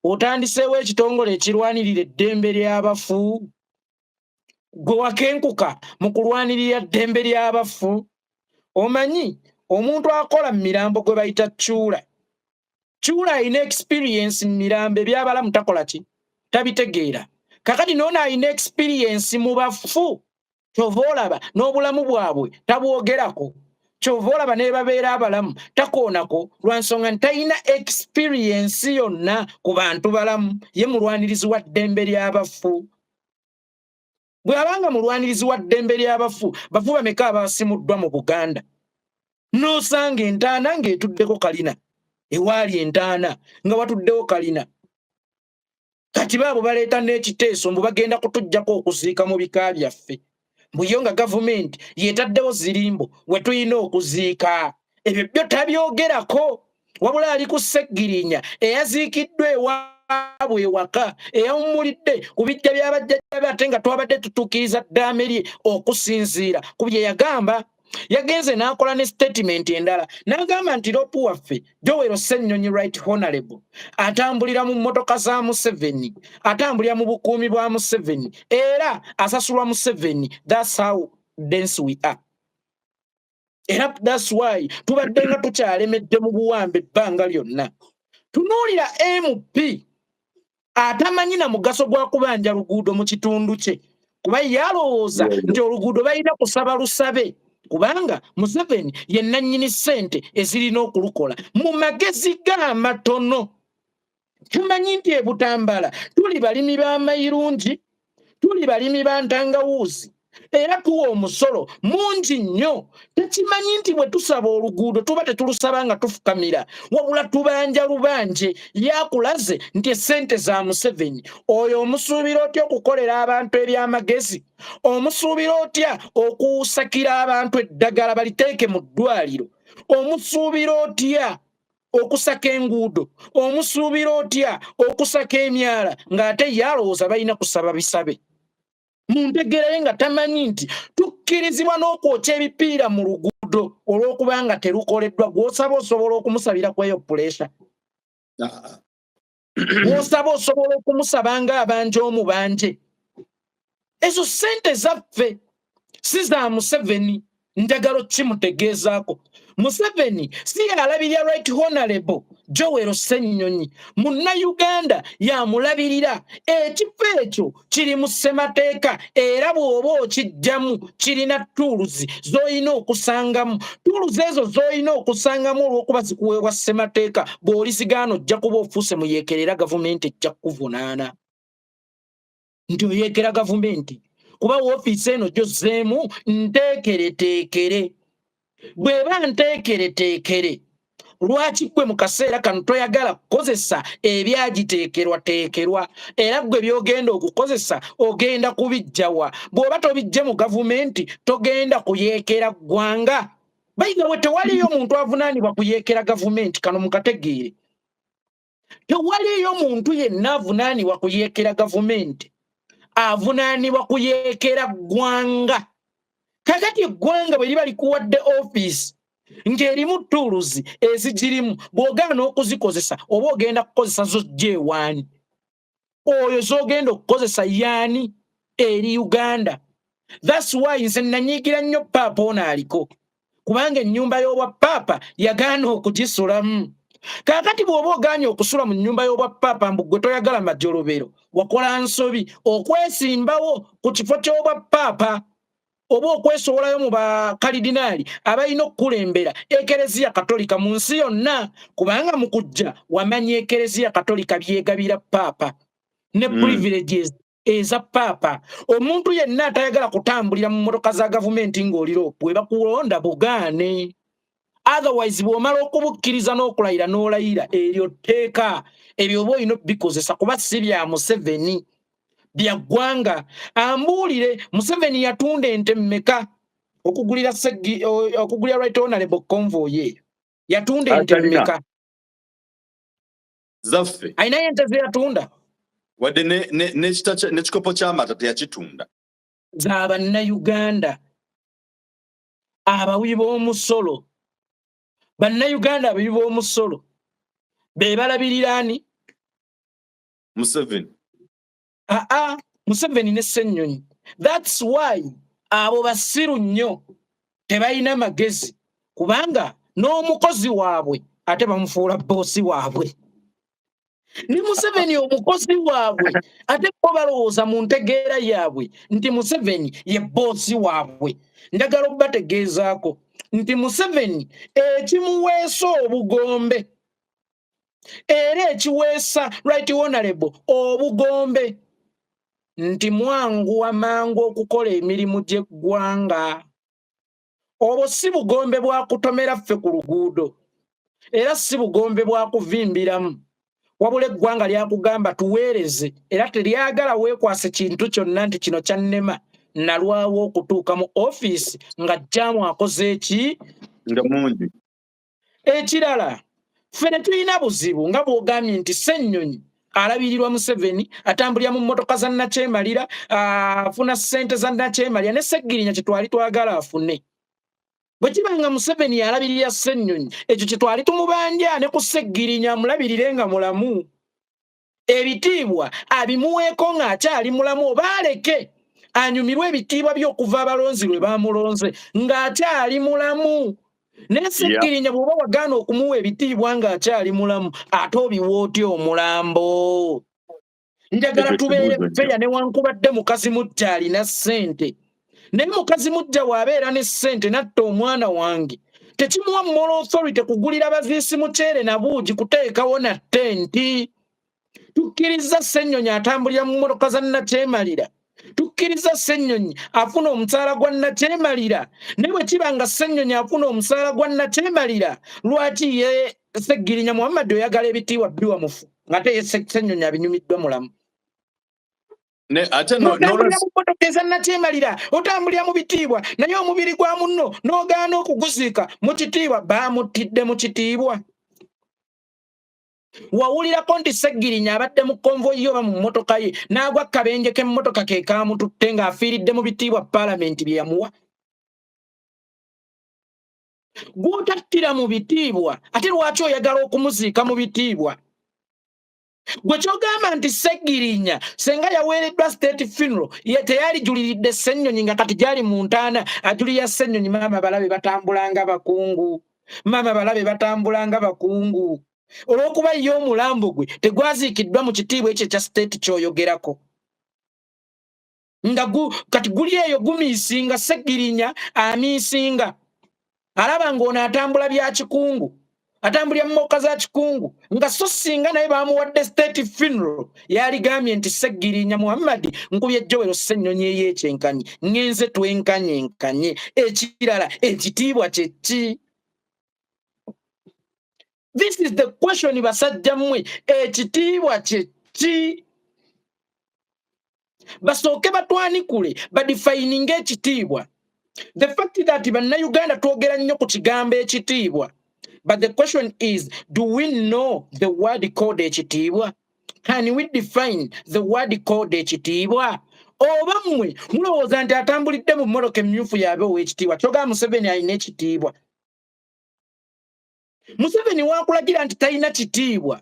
otandiseewo ekitongole ekirwanirira eddembe ly'abafu. Gwe wakenkuka mu kulwanirira ddembe ly'abafu. Omanyi omuntu akola mu mirambo gwe bayita Cyula? Cyula alina experience mu mirambo, ebyabalamu takola ki, tabitegeera. Kakati noono alina experience mu bafu, kyova olaba n'obulamu bwabwe tabwogerako, kyova olaba nebabeera abalamu takoonako, lwa nsonga nti talina experience yonna ku bantu balamu. Ye mulwanirizi wa ddembe ly'abafu. Bw'abanga mulwanirizi wa ddembe ly'abafu, bafu bameka abasimuddwa mu Buganda n'osanga entaana ng'etuddeko kalina, ewaali entaana nga watuddewo kalina? Kati baabo baleeta n'ekiteeso mbu bagenda kutuggyako okuziika mu bika byaffe, mbuyo nga gavumenti yetaddewo zirimbo we tulina okuziika. Ebyo byo tabyogerako, wabula ali ku Seggirinya eyaziikiddwa ewaabwe ewaka, eyawummulidde ku bijja by'abajjajjabe, ate nga twabadde tutuukiriza ddaame lye okusinziira ku bye yagamba. Yagenze n'akola ne statement endala n'agamba nti LOP waffe Joel Ssennyonyi, Right Honorable, atambulira mu mmotoka za Museveni, atambulira mu bukuumi bwa Museveni, era asasulwa Museveni. That's how dense we are, era that's why tubadde nga tukyalemedde mu buwambe ebbanga lyonna. Tunuulira MP atamanyi na mugaso gwa kubanja luguudo mu kitundu kye, kuba ye alowooza nti oluguudo balina kusaba lusabe, kubanga Museveni ye nannyini ssente ezirina okulukola. Mu magezi ge amatono, tumanyi nti ebutambala tuli balimi b'amayirungi, tuli balimi ba ntangawuuzi, era tuwa omusolo mungi nnyo. Tekimanyi nti bwe tusaba oluguudo tuba tetulusaba nga tufukamira, wabula tubanja lubanje. Yakulaze nti essente za Museveni. Oyo omusuubira otya okukolera abantu ebyamagezi? Omusuubira otya okusakira abantu eddagala baliteeke mu ddwaliro? Omusuubira otya okusaka enguudo? Omusuubira otya okusaka emyala, ng'ate ye alowooza balina kusaba bisabe? Mu ntegeera ye nga tamanyi nti tukkirizibwa n'okwokya ebipiira mu luguudo olw'okubanga terukoleddwa. Gw'osaba osobola okumusabira ku eyo pressure? Gw'osaba osobola okumusaba ng'abanja omubanje? Ezo ssente zaffe, si za Museveni. Njagala okimutegeezaako, Museveni si yalabirira Right Honorable Joel Ssennyonyi, Munnayuganda yamulabirira. Ekifo ekyo kiri mu ssemateeka, era bw'oba okijjamu kirina tools z'olina okusangamu. Tools ezo z'olina okusangamu olw'okuba zikuweebwa ssemateeka, bw'olizigaana ojja kuba ofuuse muyeekerera gavumenti, ejja kukuvunaana nti oyeekera gavumenti, kuba woofiisi eno gyozzeemu nteekereteekere. Bw'eba nteekereteekere, Lwaki ggwe mu kaseera kano toyagala kukozesa ebyagiteekerwateekerwa? Era ggwe by'ogenda okukozesa ogenda kubijjawa? Bw'oba tobijje mu gavumenti, togenda kuyeekera ggwanga. Bayigawe, tewaliyo muntu avunaanibwa kuyeekera gavumenti. Kano mukategeere, tewaliyo muntu yenna avunaanibwa kuyeekera gavumenti, avunaanibwa kuyeekera ggwanga. Kakati eggwanga bwe liba likuwadde ofiisi ng'erimu tools ezigirimu, bw'ogaana okuzikozesa, oba ogenda kukozesa zo gyewaani? Oyo z'ogenda okukozesa yaani eri Uganda? That's why nze nanyiigira nnyo paapa ono aliko, kubanga ennyumba y'obwa paapa yagaana okugisulamu. Kaakati bw'oba ogaanye okusula mu nnyumba y'obwa paapa, mbu gwe toyagala majolobero, wakola nsobi okwesimbawo ku kifo ky'obwa paapa oba okwesowolayo mu bakalidinaali abalina okukulembera Ekereziya Katolika mu nsi yonna, kubanga mu kujja wamanya Ekereziya Katolika byegabira paapa ne privileges eza paapa. Omuntu yenna atayagala kutambulira mu mmotoka za gavumenti ng'oliro bwe bakulonda, bugaane. Otherwise bw'omala okubukkiriza n'okulayira n'olayira eryo tteeka, ebyo oba olina obikozesa, kuba si bya Museveni, bya ggwanga. Ambuulire, Museveni yatunda ente mmeka okugulira segi, okugulira Right Honorable convoy eyo? Yatunda ente mmeka? Zaffe. Ayinayo ente ze yatunda? Wadde n'ekikopo ky'amata teyakitunda. Za Bannayuganda abawi b'omusolo. Bannayuganda abawi b'omusolo be balabirira ani? Museveni. Aa, Museveni ne Ssennyonyi. That's why abo basiru nnyo, tebalina magezi, kubanga n'omukozi waabwe ate bamufuula boss waabwe. Ne Museveni omukozi waabwe, ate bo balowooza mu ntegeera yaabwe nti Museveni ye boss waabwe. Njagala okubategeezaako nti Museveni ekimuweesa obugombe, era ekiweesa Right Honorable obugombe, nti mwanguwa mangu okukola emirimu gy'eggwanga. Obwo si bugombe bwa kutomera ffe ku luguudo, era si bugombe bwa kuvimbiramu, wabula eggwanga lyakugamba tuweereze, era teryagala weekwase kintu kyonna nti kino kyannema, nalwawo okutuuka mu ofiisi nga jjaamu akoze eki nga mungi. Ekirala, ffe tetulina buzibu nga bw'ogambye nti Ssennyonyi alabirirwa Museveni, atambulira mu mmotoka za Nakyemalira, afuna ssente za Nakyemalira. Ne Seggirinya kyetwali twagala afune. Bwe kiba nga Museveni alabirira Ssennyonyi, ekyo kyetwali tumubanja ne ku Seggirinya, amulabirire nga mulamu, ebitiibwa abimuweeko ng'akyali mulamu, oba aleke anyumirwe ebitiibwa by'okuva abalonzi lwe bamulonze ng'akyali mulamu. Naye Seggirinya bw'oba wagaana okumuwa ebitiibwa ng'akyali mulamu, ate obiwa otya omulambo? Njagala Ekyo tubeere kibuuzo fair. Newankubadde mukazi mujja alina ssente, naye mukazi mujja bw'abeera ne ssente natta omwana wange, tekimuwa moral authority kugulira baziisi muceere na buugi, kuteekawo na tenti. Tukkiriza Ssennyonyi atambulira mu mmotoka za Nakyemalira, tukkiriza Ssennyonyi afuna omusaala gwa Nakyemalira. Naye bwe kiba nga Ssennyonyi afuna omusaala gwa Nakyemalira, lwaki ye Seggirinya Muhammad oyagala ebitiibwa biwa mufu, ng'ate ye Ssennyonyi abinyumiddwa mulamu? Ne ate no, Otambulira mu mmotoka eza Nakyemalira, otambulira mu bitiibwa, naye omubiri gwa munno n'ogaana okuguziika mu kitiibwa. Baamuttidde mu kitiibwa. Wawulirako nti Seggirinya abadde mu convoy oba mu mmotoka ye n'agwa kabenje k'emmotoka ke kamututte ng'afiiridde mu bitiibwa paalamenti bye yamuwa? Gw'otattira mu bitiibwa, ate lwaki oyagala okumuziika mu bitiibwa? Gwe kyogamba nti Seggirinya senga yaweereddwa state funeral, ye teyalijuliridde Ssennyonyi nga kati gyali mu ntaana ajulira Ssennyonyi? Maama balabe batambula nga bakungu, maama balabe batambula nga bakungu, olw'okuba ye omulambo gwe tegwaziikiddwa mu kitiibwa ekyo ekya state kyoyogerako, nga kati guli eyo gumiisinga. Seggirinya amiisinga, alaba ng'ono atambula bya kikungu, atambulira mu mmotoka za kikungu, nga so singa naye bamuwadde state funeral, yaligambye nti Seggirinya Muhammadi, nkubye Joel Ssennyonyi ey'ekyenkanyi, ŋŋenze twenkanye nkanye. Ekirala, ekitiibwa kyeki? This is the question, basajja mmwe. Ekitiibwa kye ki? Basooke batwanikule, badefininge ekitiibwa. The fact that Bannayuganda twogera nnyo ku kigambo ekitiibwa, but the question is, do we know the word called ekitiibwa? Can we define the word called ekitiibwa? Oba mmwe mulowooza nti atambulidde mu mmotoka emyufu yabe ow'ekitiibwa? Kyogamba Museveni alina ekitiibwa? Museveni wakulagira nti talina kitiibwa,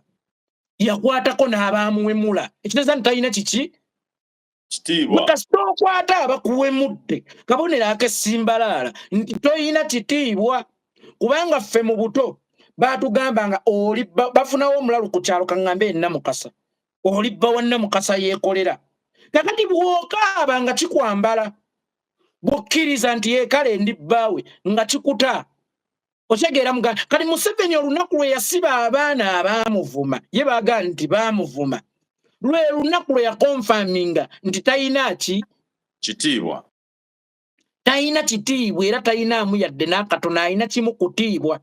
yakwatako n'abaamuwemula, ekitegeeza nti talina kiki? Kitiibwa. Kasita okwata abakuwemudde, kabonero ak'essimbalaala nti toyina kitiibwa. Kubanga ffe mu buto baatugamba nga oli bafunawo omulalu ku kyalo, kaŋŋambe Ennamukasa, oli bba wa Nnamukasa yeekolera. Kakati bw'okaaba nga kikwambala, bw'okkiriza nti yeekale ndi bbaawe, nga kikuta. Okyegeera muga? Kati Museveni olunaku lwe yasiba abaana abaamuvuma, ye baagala nti baamuvuma, lwe lunaku lwe yaconfirminga nti talina ki? Kitiibwa. Talina kitiibwa, era talinaamu yadde n'akatono. Alina kimu, kutiibwa.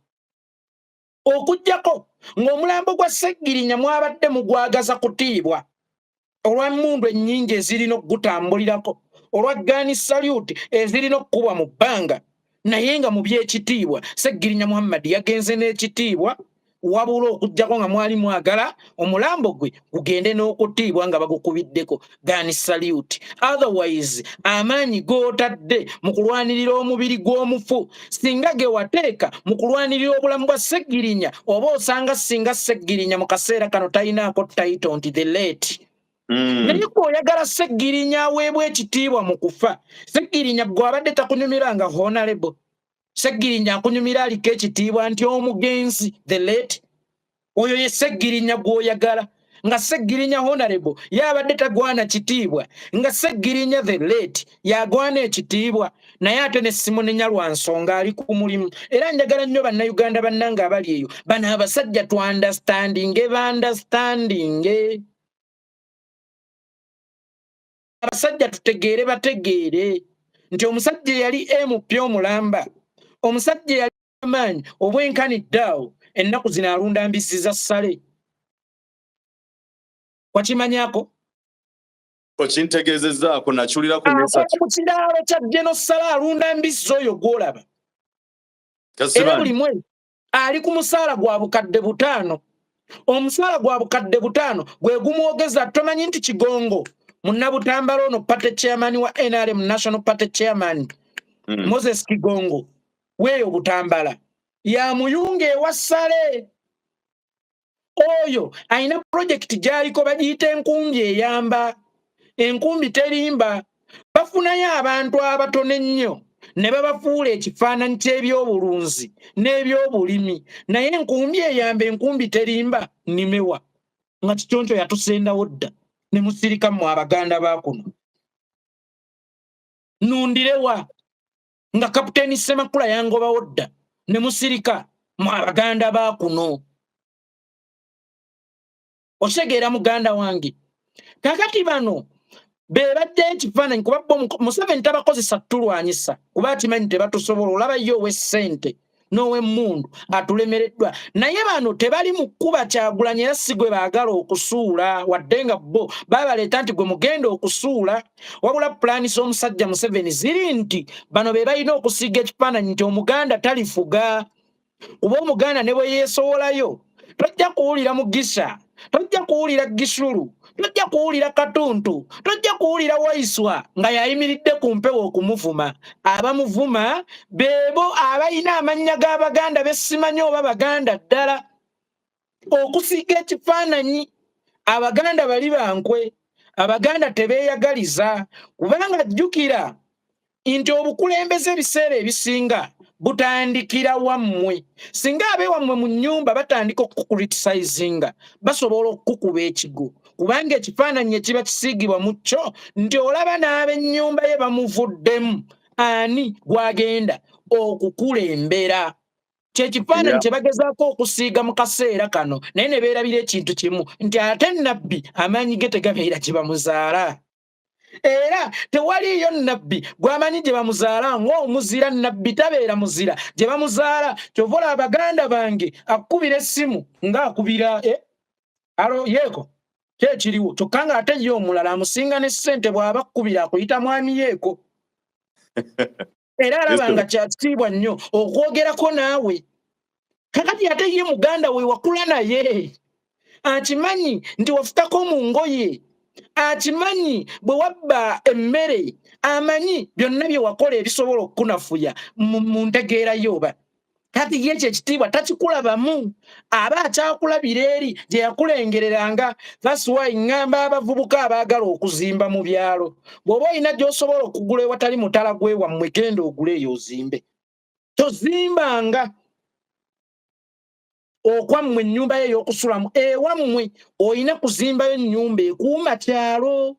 Okugjako ng'omulambo gwa Seggirinya mwabadde mugwagaza kutiibwa olw'emmundu ennyingi ezirina okugutambulirako, olwa gun salute ezirina okukubwa mu bbanga, naye nga mu byekitiibwa Seggirinya Muhammad yagenze n'ekitiibwa. Wabula okugjako nga mwali mwagala omulambo gwe gugende n'okutiibwa nga bagukubiddeko gun salute, otherwise amaanyi g'otadde mu kulwanirira omubiri gw'omufu singa ge wateeka mu kulwanirira obulamu bwa Seggirinya, oba osanga singa Seggirinya mu kaseera kano talinaako title nti the late. Naye gweoyagala Seggirinya aweebwa ekitiibwa mu kufa, Seggirinya gwe abadde takunyumira nga honorable, Seggirinya akunyumira aliko ekitiibwa nti omugenzi, the late. Oyo ye Seggirinya gw'oyagala. Nga Seggirinya honorable ye abadde tagwana kitiibwa, nga Seggirinya the late yagwana ekitiibwa. Naye ate ne simunenya lwa nsonga ali ku mulimu. Era njagala nnyo Bannayuganda bannange abali eyo, bano abasajja tuunderstandinge, baunderstandinge abasajja, tutegeere, bategeere nti omusajja eyali MP omulamba, omusajja eyali amaanyi obwenkanidde awo, ennaku zino alunda mbizzi za ssale. Wakimanyako? Okintegeezezzaako, nakiwulirako. Akola mu kiraalo kya Geno Sale, alunda mbizzi oyo gw'olaba. Era buli mwezi ali ku musaala gwa 5000. Omusaala gwa 5000 gwe gumwogeza. Tomanyi nti Kigongo Munnabutambala ono, party chairman wa NRM, national party chairman, Moses Kigongo weeyo Butambala, yamuyunga ewa Sale oyo alina projekiti gy'aliko bagiyita Enkumbi Eyamba, Enkumbi Terimba. Bafunayo abantu abatono ennyo ne babafuula ekifaananyi ky'ebyobulunzi n'ebyobulimi. Naye Enkumbi Eyamba, Enkumbi Terimba nimewa nga Kiconco yatusendawo dda ne musirika mmwe Abaganda ba kuno. Nundirewa nga Kapiteeni Semakula yangobawo dda ne musirika mmwe Abaganda ba kuno. Okitegeera, muganda wange? Kakati bano be bajjayo ekifaananyi, kuba bo Museveni tabakozesa tulwanyisa, kuba akimanyi tebatusobola. Olaba ye ow'essente n'ow'emmundu atulemereddwa, naye bano tebali mu kkuba Kyagulanyi, era si gwe baagala okusuula, wadde nga bo babaleeta nti gwe mugenda okusuula. Wabula pulaani z'omusajja Museveni ziri nti bano be balina okusiiga ekifaananyi nti Omuganda talifuga, kuba Omuganda ne bwe yeesowolayo tojja kuwulira Mugisha, tojja kuwulira Gisulu, tojja kuwulira Katuntu, tojja kuwulira Waiswa nga yayimiridde ku mpewo okumuvuma. Abamuvuma beebo abalina amannya g'Abaganda besimanyi oba Baganda ddala, okusiiga ekifaananyi Abaganda bali bankwe, Abaganda tebeeyagaliza. Kubanga jjukira nti obukulembeze ebiseera ebisinga butandikira wammwe. Singa abeewammwe mu nnyumba batandika okukucriticizinga, basobola okukukuba ekigo, kubanga ekifaananyi ekiba kisiigibwa mu kyo nti olaba n'ab'ennyumba ye bamuvuddemu, ani gwagenda okukulembera? Kyekifaananyi kye bagezaako okusiiga mu kaseera kano. Naye ne beerabira ekintu kimu nti ate Nabbi amaanyi ge tegabeera gye bamuzaala. Era tewaliiyo nnabbi gwamanyi gye bamuzaala ng'omuzira. Nnabbi tabeera muzira gye bamuzaala. Kyova olaba baganda bange akubira essimu ng'akubira alo yeeko kyekiriwo, kyokka ng'ate ye omulala amusinga ne ssente, bw'aba akkubira akuyita mwami yeeko, era alaba nga kyakitiibwa nnyo okwogerako naawe. Kakati ate ye muganda we wakula naye akimanyi nti wafutako mu ngoye, akimanyi bwe wabba emmere, amanyi byonna bye wakola ebisobola okukunafuya mu ntegeera yo. Oba kati ye ekyo ekitiibwa takikulabamu, aba akyakulabira eri gye yakulengereranga. That's why ŋŋamba abavubuka abaagala okuzimba mu byalo, bw'oba olina gy'osobola okugula ewatali mutala gwewammwe, genda ogule eyo ozimbe. Tozimbanga okwammwe ennyumba yo ey'okusulamu. Ewammwe olina kuzimbayo ennyumba ekuuma kyalo,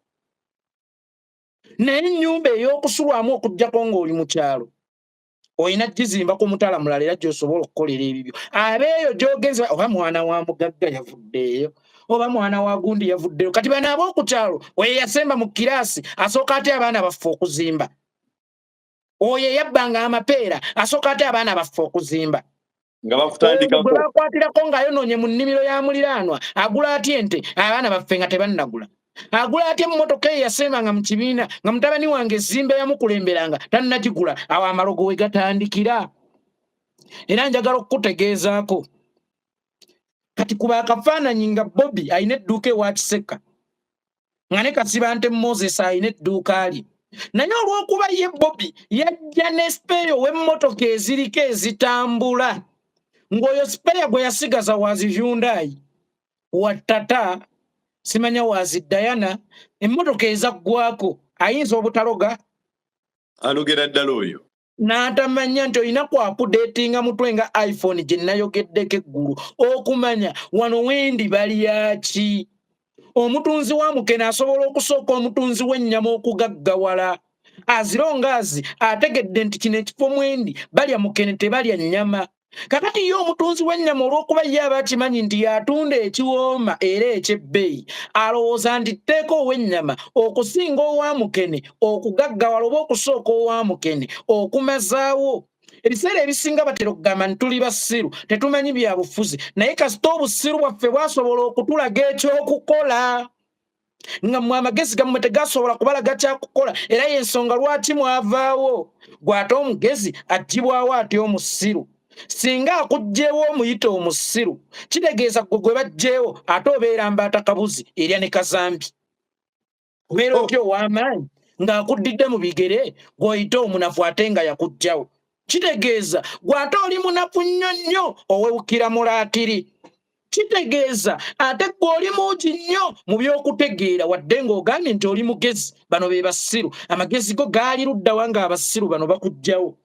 naye ennyumba ey'okusulwamu, okuggyako ng'oli mu kyalo, olina gizimba ku mutala mulala era gy'osobola okukolera ebibyo. Abeeyo gy'ogenze, oba mwana wa mugagga yavuddeeyo, oba mwana wa gundi yavuddeyo. Kati bano ab'oku kyalo, oyo yasemba mu kiraasi asooka ate abaana baffe okuzimba? Oyo eyabbanga amapeera asooka ate abaana baffe okuzimba? Nga bakutandikako. Gwe bakwatirako ng'ayonoonye mu nnimiro ya muliraanwa agula atya ente abaana baffe nga tebannagula? Agula atya emmotoka eyo yasembanga mu kibiina nga mutabani wange ezimba yamukulemberanga tannagigula? Awo amalogo we gatandikira. Era njagala okukutegeezaako kati, kuba akafaananyi nga Bobi alina edduuka ewa Kiseka, nga ne Kasibante Moses alina edduuka lye, naye olw'okuba ye Bobi yajja ne spare w'emmotoka eziriko ezitambula, ng'oyo spare gwe yasigaza wazi Hyundai, wa Tata, simanya wazi Diana, emmotoka ezaggwako, ayinza obutaloga. Alogera ddala oyo. N'atamanya nti olina kwakudeetinga mutwe nga iPhone gye nayogeddeko eggulu, okumanya wano wendi balyaki. Omutunzi wa mukene asobola okusooka omutunzi w'ennyama okugaggawala, azirongaazi ategedde nti kino ekifo mwendi balya mukene, tebalya nnyama. Kakati ye omutunzi w'ennyama, olw'okuba ye aba akimanyi nti yatunda ekiwooma era ekyebbeeyi, alowooza nti tteeka ow'ennyama okusinga owa mukene okugaggawala, oba okusooka owa mukene okumazaawo. Ebiseera ebisinga batera okugamba nti tuli basiru, tetumanyi bya bufuzi, naye kasita obusiru bwaffe bwasobola okutulaga ekyokukola, nga mmwe amagezi gammwe tegasobola kubalaga kyakukola. Era yensonga lwaki mwavaawo. Gw'ate omugezi aggyibwawo atya omusiru? Singa akuggyewo omuyita omusiru, kitegeeza gwe gwe baggyewo ate obeera mbaata kabuzi erya ne kazambi. Obeera otya ow'amaanyi ng'akuddidde mu bigere gw'oyita omunafu, ate nga yakuggyawo? Kitegeeza gw'ate oli munafu nnyo nnyo, owewukira mulaatiri. Kitegeeza ate gwe oli mungi nnyo mu by'okutegeera, wadde ng'ogambye nti oli mugezi, bano be basiru. Amagezi go gaali luddawa ng'abasiru bano bakuggyawo?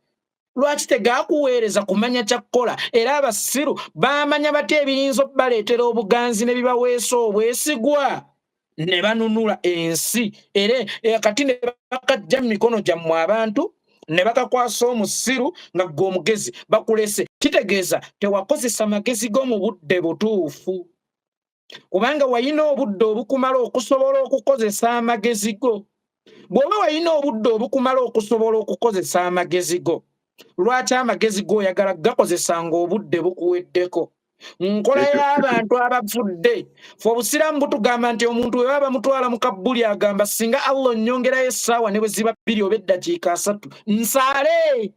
Lwaki tegakuweereza kumanya kyakkola? Era abasiru baamanya batya ebiyinza okubaleetera obuganzi ne bibaweesa obwesigwa ne banunula ensi? Era kati ne bakajja mu mikono gyammwe abantu ne bakakwasa omusiru nga gwe omugezi bakulese. Kitegeeza tewakozesa magezi go mu budde butuufu, kubanga wayina obudde obukumala okusobola okukozesa amagezi go. Bw'oba walina obudde obukumala okusobola okukozesa amagezi go, lwaki amagezi go oyagala gakozesa ng'obudde bukuweddeko? Nkola y'abantu abavudde fe. Obusiraamu butugamba nti omuntu bwe baba bamutwala mu kabbuli, agamba, "Singa Allah onnyongerayo essaawa ne bwe ziba 2 oba eddakiika 30, nsaale."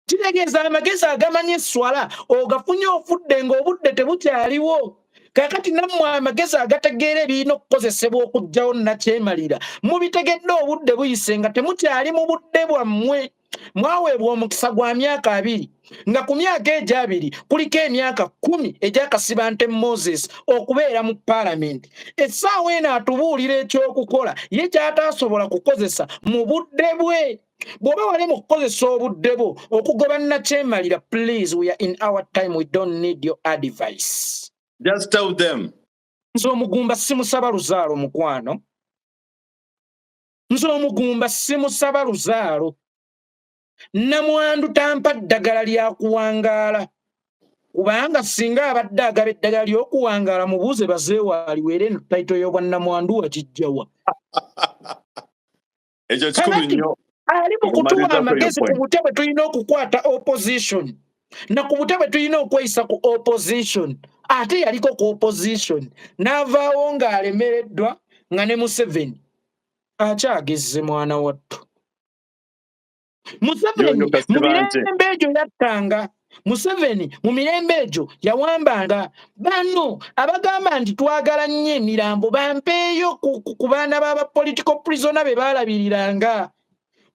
Kitegeeza amagezi agamanyi esswala ogafunye ofudde ng'obudde tebukyaliwo. Kakati nammwe amagezi agategeera ebirina okukozesebwa okuggyawo nakyemalira mubitegedde obudde buyise, nga temukyali mu budde bwammwe. Mwaweebwa omukisa gwa myaka 20, nga ku myaka egyo 20 kuliko emyaka 10 egyakasibante Moses okubeera mu paalamenti. Essaawa eno atubuulira ekyokukola ye kyataasobola kukozesa mu budde bwe. Bw'oba wali mu kukozesa obudde bwo okugoba nakyemalira, please, we are in our time, we don't need your advice. Just tell them. Nze omugumba simusaba luzaalo, mukwano. Nze omugumba simusaba luzaalo. Namwandu tampa ddagala lya kuwangaala, kubanga singa abadde agaba eddagala ly'okuwangaala, mubuuze bazeewaaliwo. Era eno title y'obwannamwandu wagijjawa? Ekyo kikulu nnyo. Ali mu kutuwa amagezi ku butya bwe tulina okukwata opposition na ku butya bwe tulina okweyisa ku opposition. Ate yaliko ku opposition n'avaawo ng'alemereddwa, nga ne Museveni akyagezze mwana wattu. Museveni mu mirembe egyo yattanga, Museveni mu mirembe egyo yawambanga. Bano abagamba nti twagala nnyo emirambo, bampeeyo ku baana b'aba political prisoner be baalabiriranga,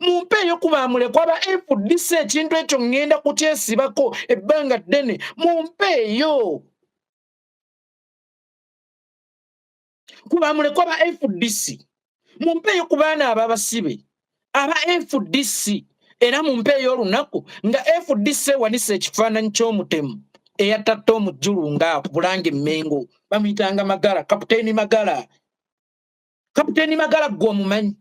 mumpeeyo ku bamulekwa ba FDC. Ekintu ekyo ŋŋenda kukyesibako ebbanga ddene. Mumpeeyo ku bamulekwa ba FDC, mumpeeyo ku baana ababasibe aba FDC, era mumpeeyo olunaku nga FDC ewanise ekifaananyi ky'omutemu eyattatta omujjulu nga Bulange Mmengo, bamuyitanga Magala, Kapiteeni Magala. Kapiteeni Magala ggwe omumanyi?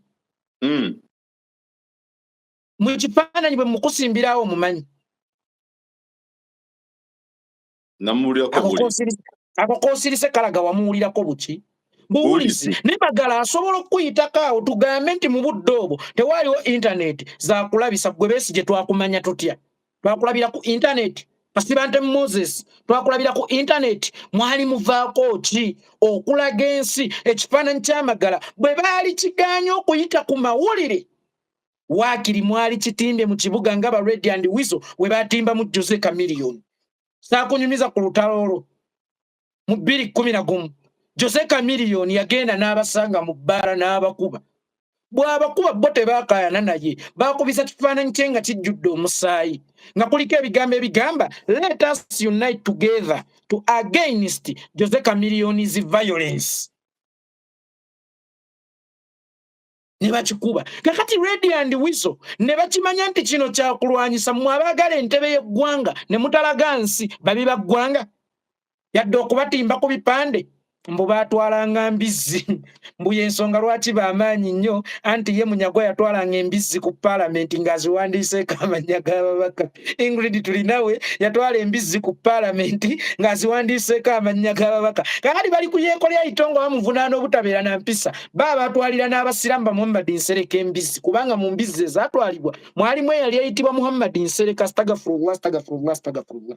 Mu kifaananyi bwe mukusimbirawo omumanyi? Namuwulirako. Ako koosirise kalaga wamuwulirako buki buwulizi. Naye Magala asobola okukuyitako awo, tugambe nti mu budde obwo tewaaliwo intaneti zakulabisa. Gwe Besigye twakumanya tutya? Twakulabira ku intaneti? Kasibante Moses twakulabira ku intaneti? Mwali muvaako ki okulaga ensi ekifaananyi ky'Amagala bwe baali kiganye okuyita ku mawulire? Waakiri mwali kitimbye mu kibuga nga ba Radio and Weasel we batimba mu Jose Chameleone. Saakunyumiza ku lutalo olwo mu 2011. Jose Chameleone yagenda n'abasanga mu bbaala n'abakuba. Bw'abakuba, bo tebaakaayana, naye baakubisa kifaananyi kye nga kijjudde omusaayi, nga kuliko ebigambo ebigamba, "Let us unite together to against Jose Chameleone's violence," ne bakikuba. Kakati Radio and Weasel ne bakimanya nti kino kyakulwanyisa. Mmwe abaagala entebe y'eggwanga ne mutalaga nsi babi ba ggwanga, yadde okubatimba ku bipande mbu baatwalanga mbizzi, mbu yensonga lwaki bamaanyi nnyo. Anti ye Munyagwa yatwalanga embizzi ku paalamenti ng'aziwandiiseeko amannya g'ababaka. Ingrid Tulinawe yatwala embizzi ku paalamenti ng'aziwandiiseeko amannya g'ababaka. Kakati bali ku Yekolya Itongo, bamuvunaana obutabeera na mpisa. Ba batwalira n'abasiraamu ba Muhammad Nsereko embizzi, kubanga mu mbizzi ezaatwalibwa mwalimu eyali eyitibwa Muhammad Nsereko. Astagfirullah, astagfirullah, astagfirullah.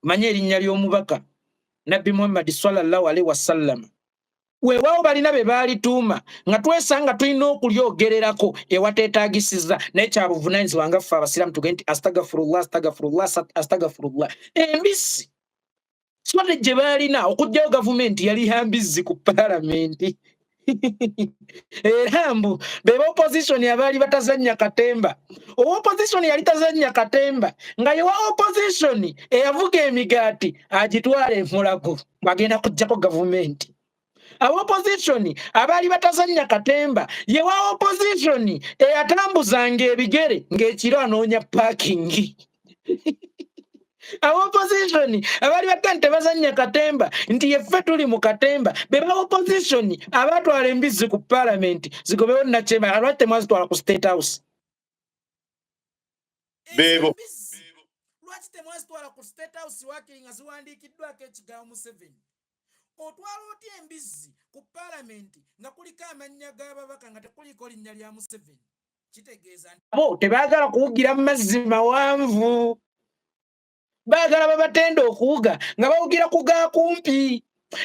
Manye erinnya ly'omubaka Nabbi Muhammadi sallallahu alaihi wasallama, weewaawo balina be baalituuma nga twesanga tulina okulyogererako ewateetagisiza, naye kyabuvunanyizibwa nga ffe abasiraamu tugende nti astagfirullah, astagfirullah, astagfirullah. Embizzi, strategy gye baalina okuggyayo gavumenti yali ya mbizzi ku paalamenti. Era mbu be ba opposition abaali batazannya katemba. Owa opposition yali tazannya katemba, nga yewa opposition eyavuga emigaati agitwala emulago bwagenda kuggyako gavumenti. Aba opposition abaali batazannya katemba, yewa opposition eyatambuzanga ebigere ng'ekiro anoonya parking. Aba opposition abaali batta nti tebazannya katemba, nti yeffe tuli mu katemba, be ba opposition abatwala embizzi ku paalamenti zigobewo Nakyema. Lwaki temwazitwala ku State House? Beebo. Lwaki temwazitwala ku State House wakiri nga ziwandiikiddwako ekigambo Museveni? Otwala otya embizzi ku paalamenti nga kuliko amannya g'ababaka nga tekuliko linnya lya Museveni? Kitegeeza nti bo tebaagala kuwugira mu mazzi mawanvu, baagala babatenda okuwuga nga bawugira ku ga kumpi.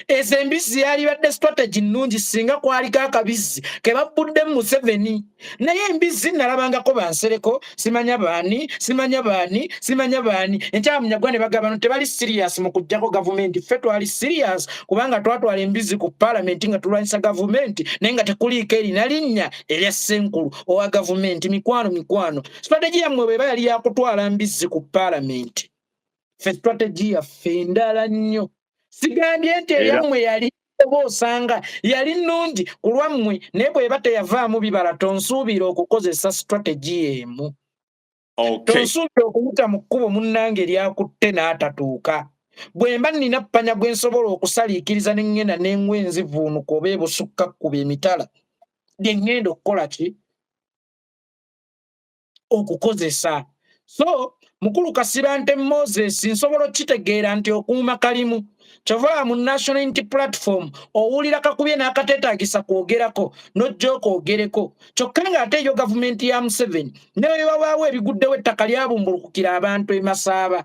Ezo embizzi yalibadde strategy nnungi singa kwaliko akabizzi ke babbuddemu Museveni. Naye embizzi nalabangako bansereko, simanya baani, simanya baani, simanya baani. Enkya Munyagwa ne bagamba no tebali serious mu kuggyako gavumenti. Ffe twali serious kubanga twatwala embizzi ku paalamenti nga tulwanyisa gavumenti, naye nga tekuliiko erina linnya erya ssenkulu owa gavumenti. Mikwano, mikwano, strategy yammwe bweba yali yakutwala mbizzi ku paalamenti, ffe strategy yaffe endala nnyo. Sigambye nti eyammwe yali oba osanga yali nnungi ku lwammwe, naye bw'eba teyavaamu bibala, tonsuubira okukozesa strategy emu. Tonsuubira okuyita mu kkubo munnange eryakutte n'atatuuka. Bwe mba nnina ppanya gwe nsobola okusaliikiriza ne ŋŋenda n'engwa enzivuunuka oba ebusukka kkuba emitala, lye ŋŋenda okukola ki? Okukozesa. So mukulu Kasibante Moses, nsobola okukitegeera nti okuuma kalimu. Kyova mu National Unity Platform owulira kakubye n'akateetaagisa kwogerako n'ojja okwogereko, kyokka ng'ate eyo gavumenti ya Museveni ne bwe wabaawo ebiguddewo, ettaka lyabumbulukukira abantu e Masaaba.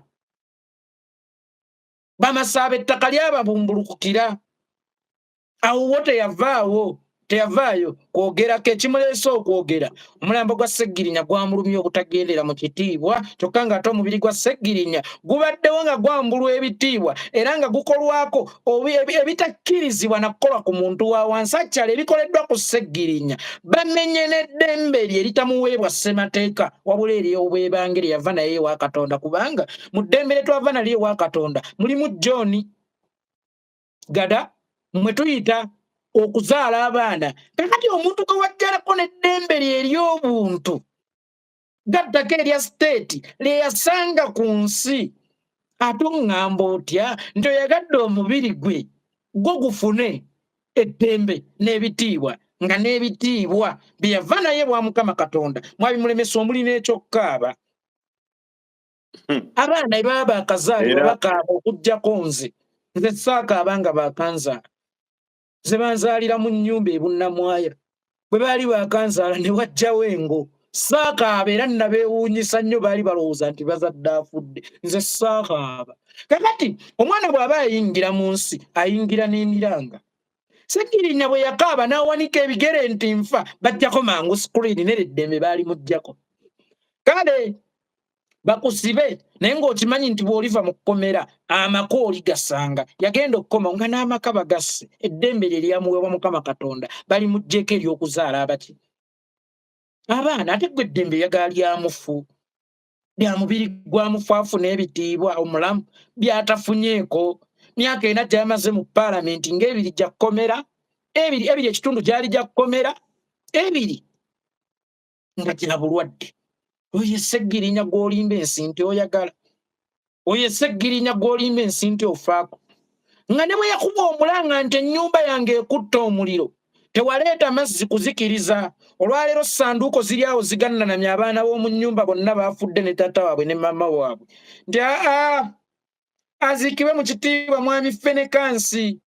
Bamasaaba ettaka lyababumbulukukira awo, wo teyavaawo, teyavaayo kwogerako. Ekimuleese okwogera, omulambo gwa Seggirinya gwamulumya obutagendera mu kitiibwa, kyokka ng'ate omubiri gwa Seggirinya gubaddewo nga gwambulwa ebitiibwa era nga gukolwako ebitakkirizibwa nakukolwa ku muntu wa wansi. Akyala ebikoleddwa ku Seggirinya bamenye n'eddembe lye eritamuweebwa ssemateeka, wabula ery'obwebange lye yava naye ewa Katonda, kubanga mu ddembe lye twava nalyo ewa Katonda mulimu John gada mwe tuyita okuzaala abaana. Kakati omuntu gwe wajjalako n'eddembe lye ery'obuntu, gattako erya state lye yasanga ku nsi, ate oŋŋamba otya nti oyagadde omubiri gwe gwo gufune eddembe n'ebitiibwa, nga n'ebitiibwa bye yava naye bwa Mukama Katonda mwabimulemesa, omuli n'ekyokkaaba? Abaana baba bakazaalibwa bakaaba, okuggyako nze saakaaba nga bakanzaala. Nze banzaalira mu nnyumba ebunnamwaya. Bwe baali bakanzaala ne wajjawo engo, saakaaba, era nabeewuunyisa nnyo, baali balowooza nti bazadde afudde. Nze saakaaba. Kakati omwana bw'aba ayingira mu nsi, ayingira n'emiranga. Segirinya bwe yakaaba n'awanika ebigere nti nfa, bajjako mangu screen nereddembe baali muggyako. Kale bakusibe, naye ng'okimanyi nti bw'oliva mu kkomera amaka oli gasanga. Yagenda okukoma nga n'amaka bagasse, eddembe lye lyamuweebwa Mukama Katonda bali muggyeko ery'okuzaala abaki abaana. Ate gwe eddembe yagala lyamufu, lya mubiri gwa mufu afuna ebitiibwa, omulamu byatafunyeeko. Myaka 4 gyamaze mu paalamenti, ng'ebiri gya kkomera, ebiri, ebiri ekitundu gyali gya kkomera, ebiri nga gya bulwadde. Oyo Seggirinya gw'olimba ensi nti oyagala, oyo Seggirinya gw'olimba ensi nti ofaako, nga ne bwe yakuba omulanga nti ennyumba yange ekutta omuliro, tewaleeta mazzi kuzikiriza. Olwaleero sanduuko ziri awo zigannanamya, abaana b'omu nnyumba bonna baafudde, ne taata waabwe ne maama waabwe, nti aa aziikibwe mu kitiibwa mwami Fenekansi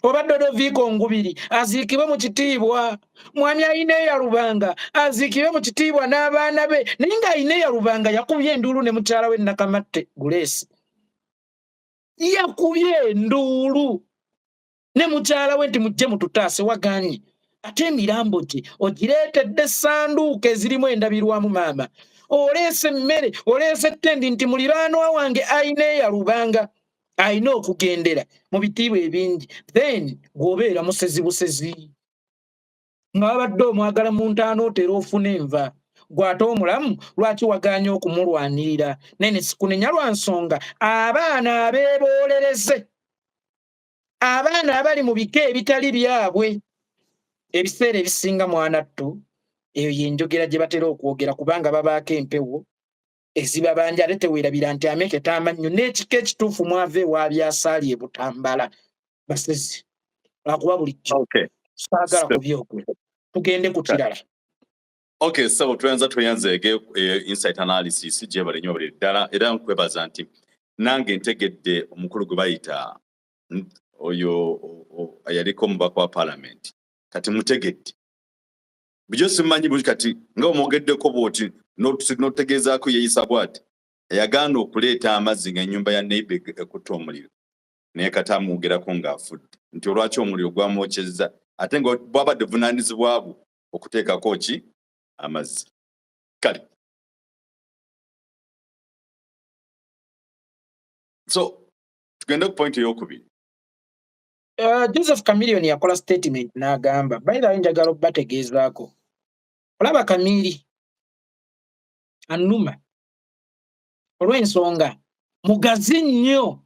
oba Dodoviiko Ngubiri, aziikibwe mu kitiibwa mwami Ayineeya Lubanga, aziikibwe mu kitiibwa n'abaana be. Naye ng'Ayineeya Lubanga yakubye enduulu ne mukyala we Nakamatte Guleesi, yakubye enduulu ne mukyala we nti mujje mututaase, waganye. Ate emirambo gye ogireetedde sanduuko ezirimu endabirwamu, maama oleese emmere, oleese ettendi nti muliraanwa wange Ayineeya Lubanga alina okugendera mu bitiibwa ebingi. Then gw'obeera musezi busezi nga wabadde omwagala mu ntaano, otera ofuna enva. Gw'ate omulamu lwaki wagaanye okumulwanirira? Naye ne sikunenya lwa nsonga abaana abeeboolereze, abaana abali mu bika ebitali byabwe. Ebiseera ebisinga, mwanattu, eyo yenjogera gye batera okwogera, kubanga babaako empewo ezibabanja. Ate teweerabira nti ameketa amannyo n'ekika ekituufu mwava ewa Byasaali e Butambala, basezi. Lwakuba bulijjo saagala kubyogera, tugende ku kirala. Okay, so tweyanza, tweyanzeege insight analysis gyebale nnyo bali ddala. Era nkwebaza nti nange ntegedde omukulu gwe bayita oyo ayaliko omubaka wa parliament. Kati mutegedde, bujo simanyi bulungi. Kati nga omwogeddeko bwoti n'otegeezaako yeeyisa bwati, eyagaana okuleeta amazzi nga ennyumba ya neighbor ekutta omuliro, naye kati amwogerako ng'afudde nti olwaki omuliro gwamwokyezza, ate nga bwabadde buvunaanyizibwa bwo okuteekako ki amazzi. Kale, so tugende ku point eyokubiri. Joseph Chameleon yakola statement n'agamba, by the way, njagala okubategeezaako, olaba Kamiri annuma olw'ensonga mugazi nnyo,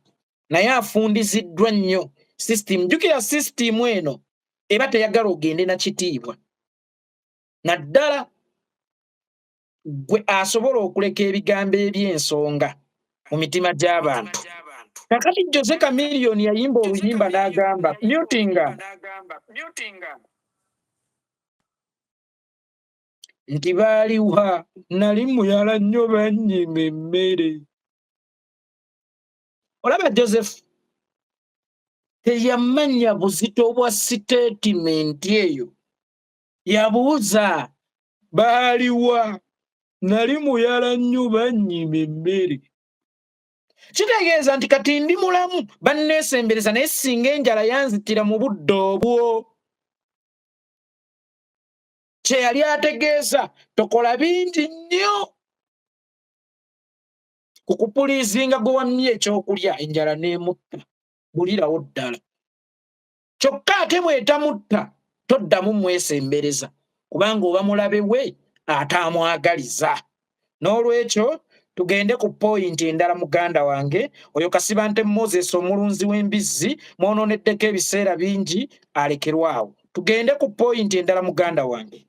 naye afundiziddwa nnyo system. Jjukira system eno eba teyagala ogende na kitiibwa, naddala gwe asobola okuleka ebigambo eby'ensonga mu mitima gy'abantu. Kakati Jose Chameleon yayimba oluyimba n'agamba mutinga. Nti baaliwa? Nali muyala nnyo, bannyima emmere. Olaba Joseph teyamanya buzito bwa sitetimenti eyo. Yabuuza, baaliwa? Nali muyala nnyo, bannyima emmere. Kitegeeza nti kati ndi mulamu, banneesembereza, naye singa enjala yanzitira mu budde obwo. Kye yali ategeeza, tokola bingi nnyo kukupuliizinga gwe wammye ekyokulya, enjala n'emutta, bulirawo ddala. Kyokka ate bw'etamutta, toddamu mwesembereza, kubanga oba mulabe we ataamwagaliza. N'olwekyo tugende ku poyinti endala. Muganda wange oyo Kasibante Moses, omulunzi w'embizzi, mwonooneddeko ebiseera bingi, alekerwawo. Tugende ku poyinti endala, muganda wange.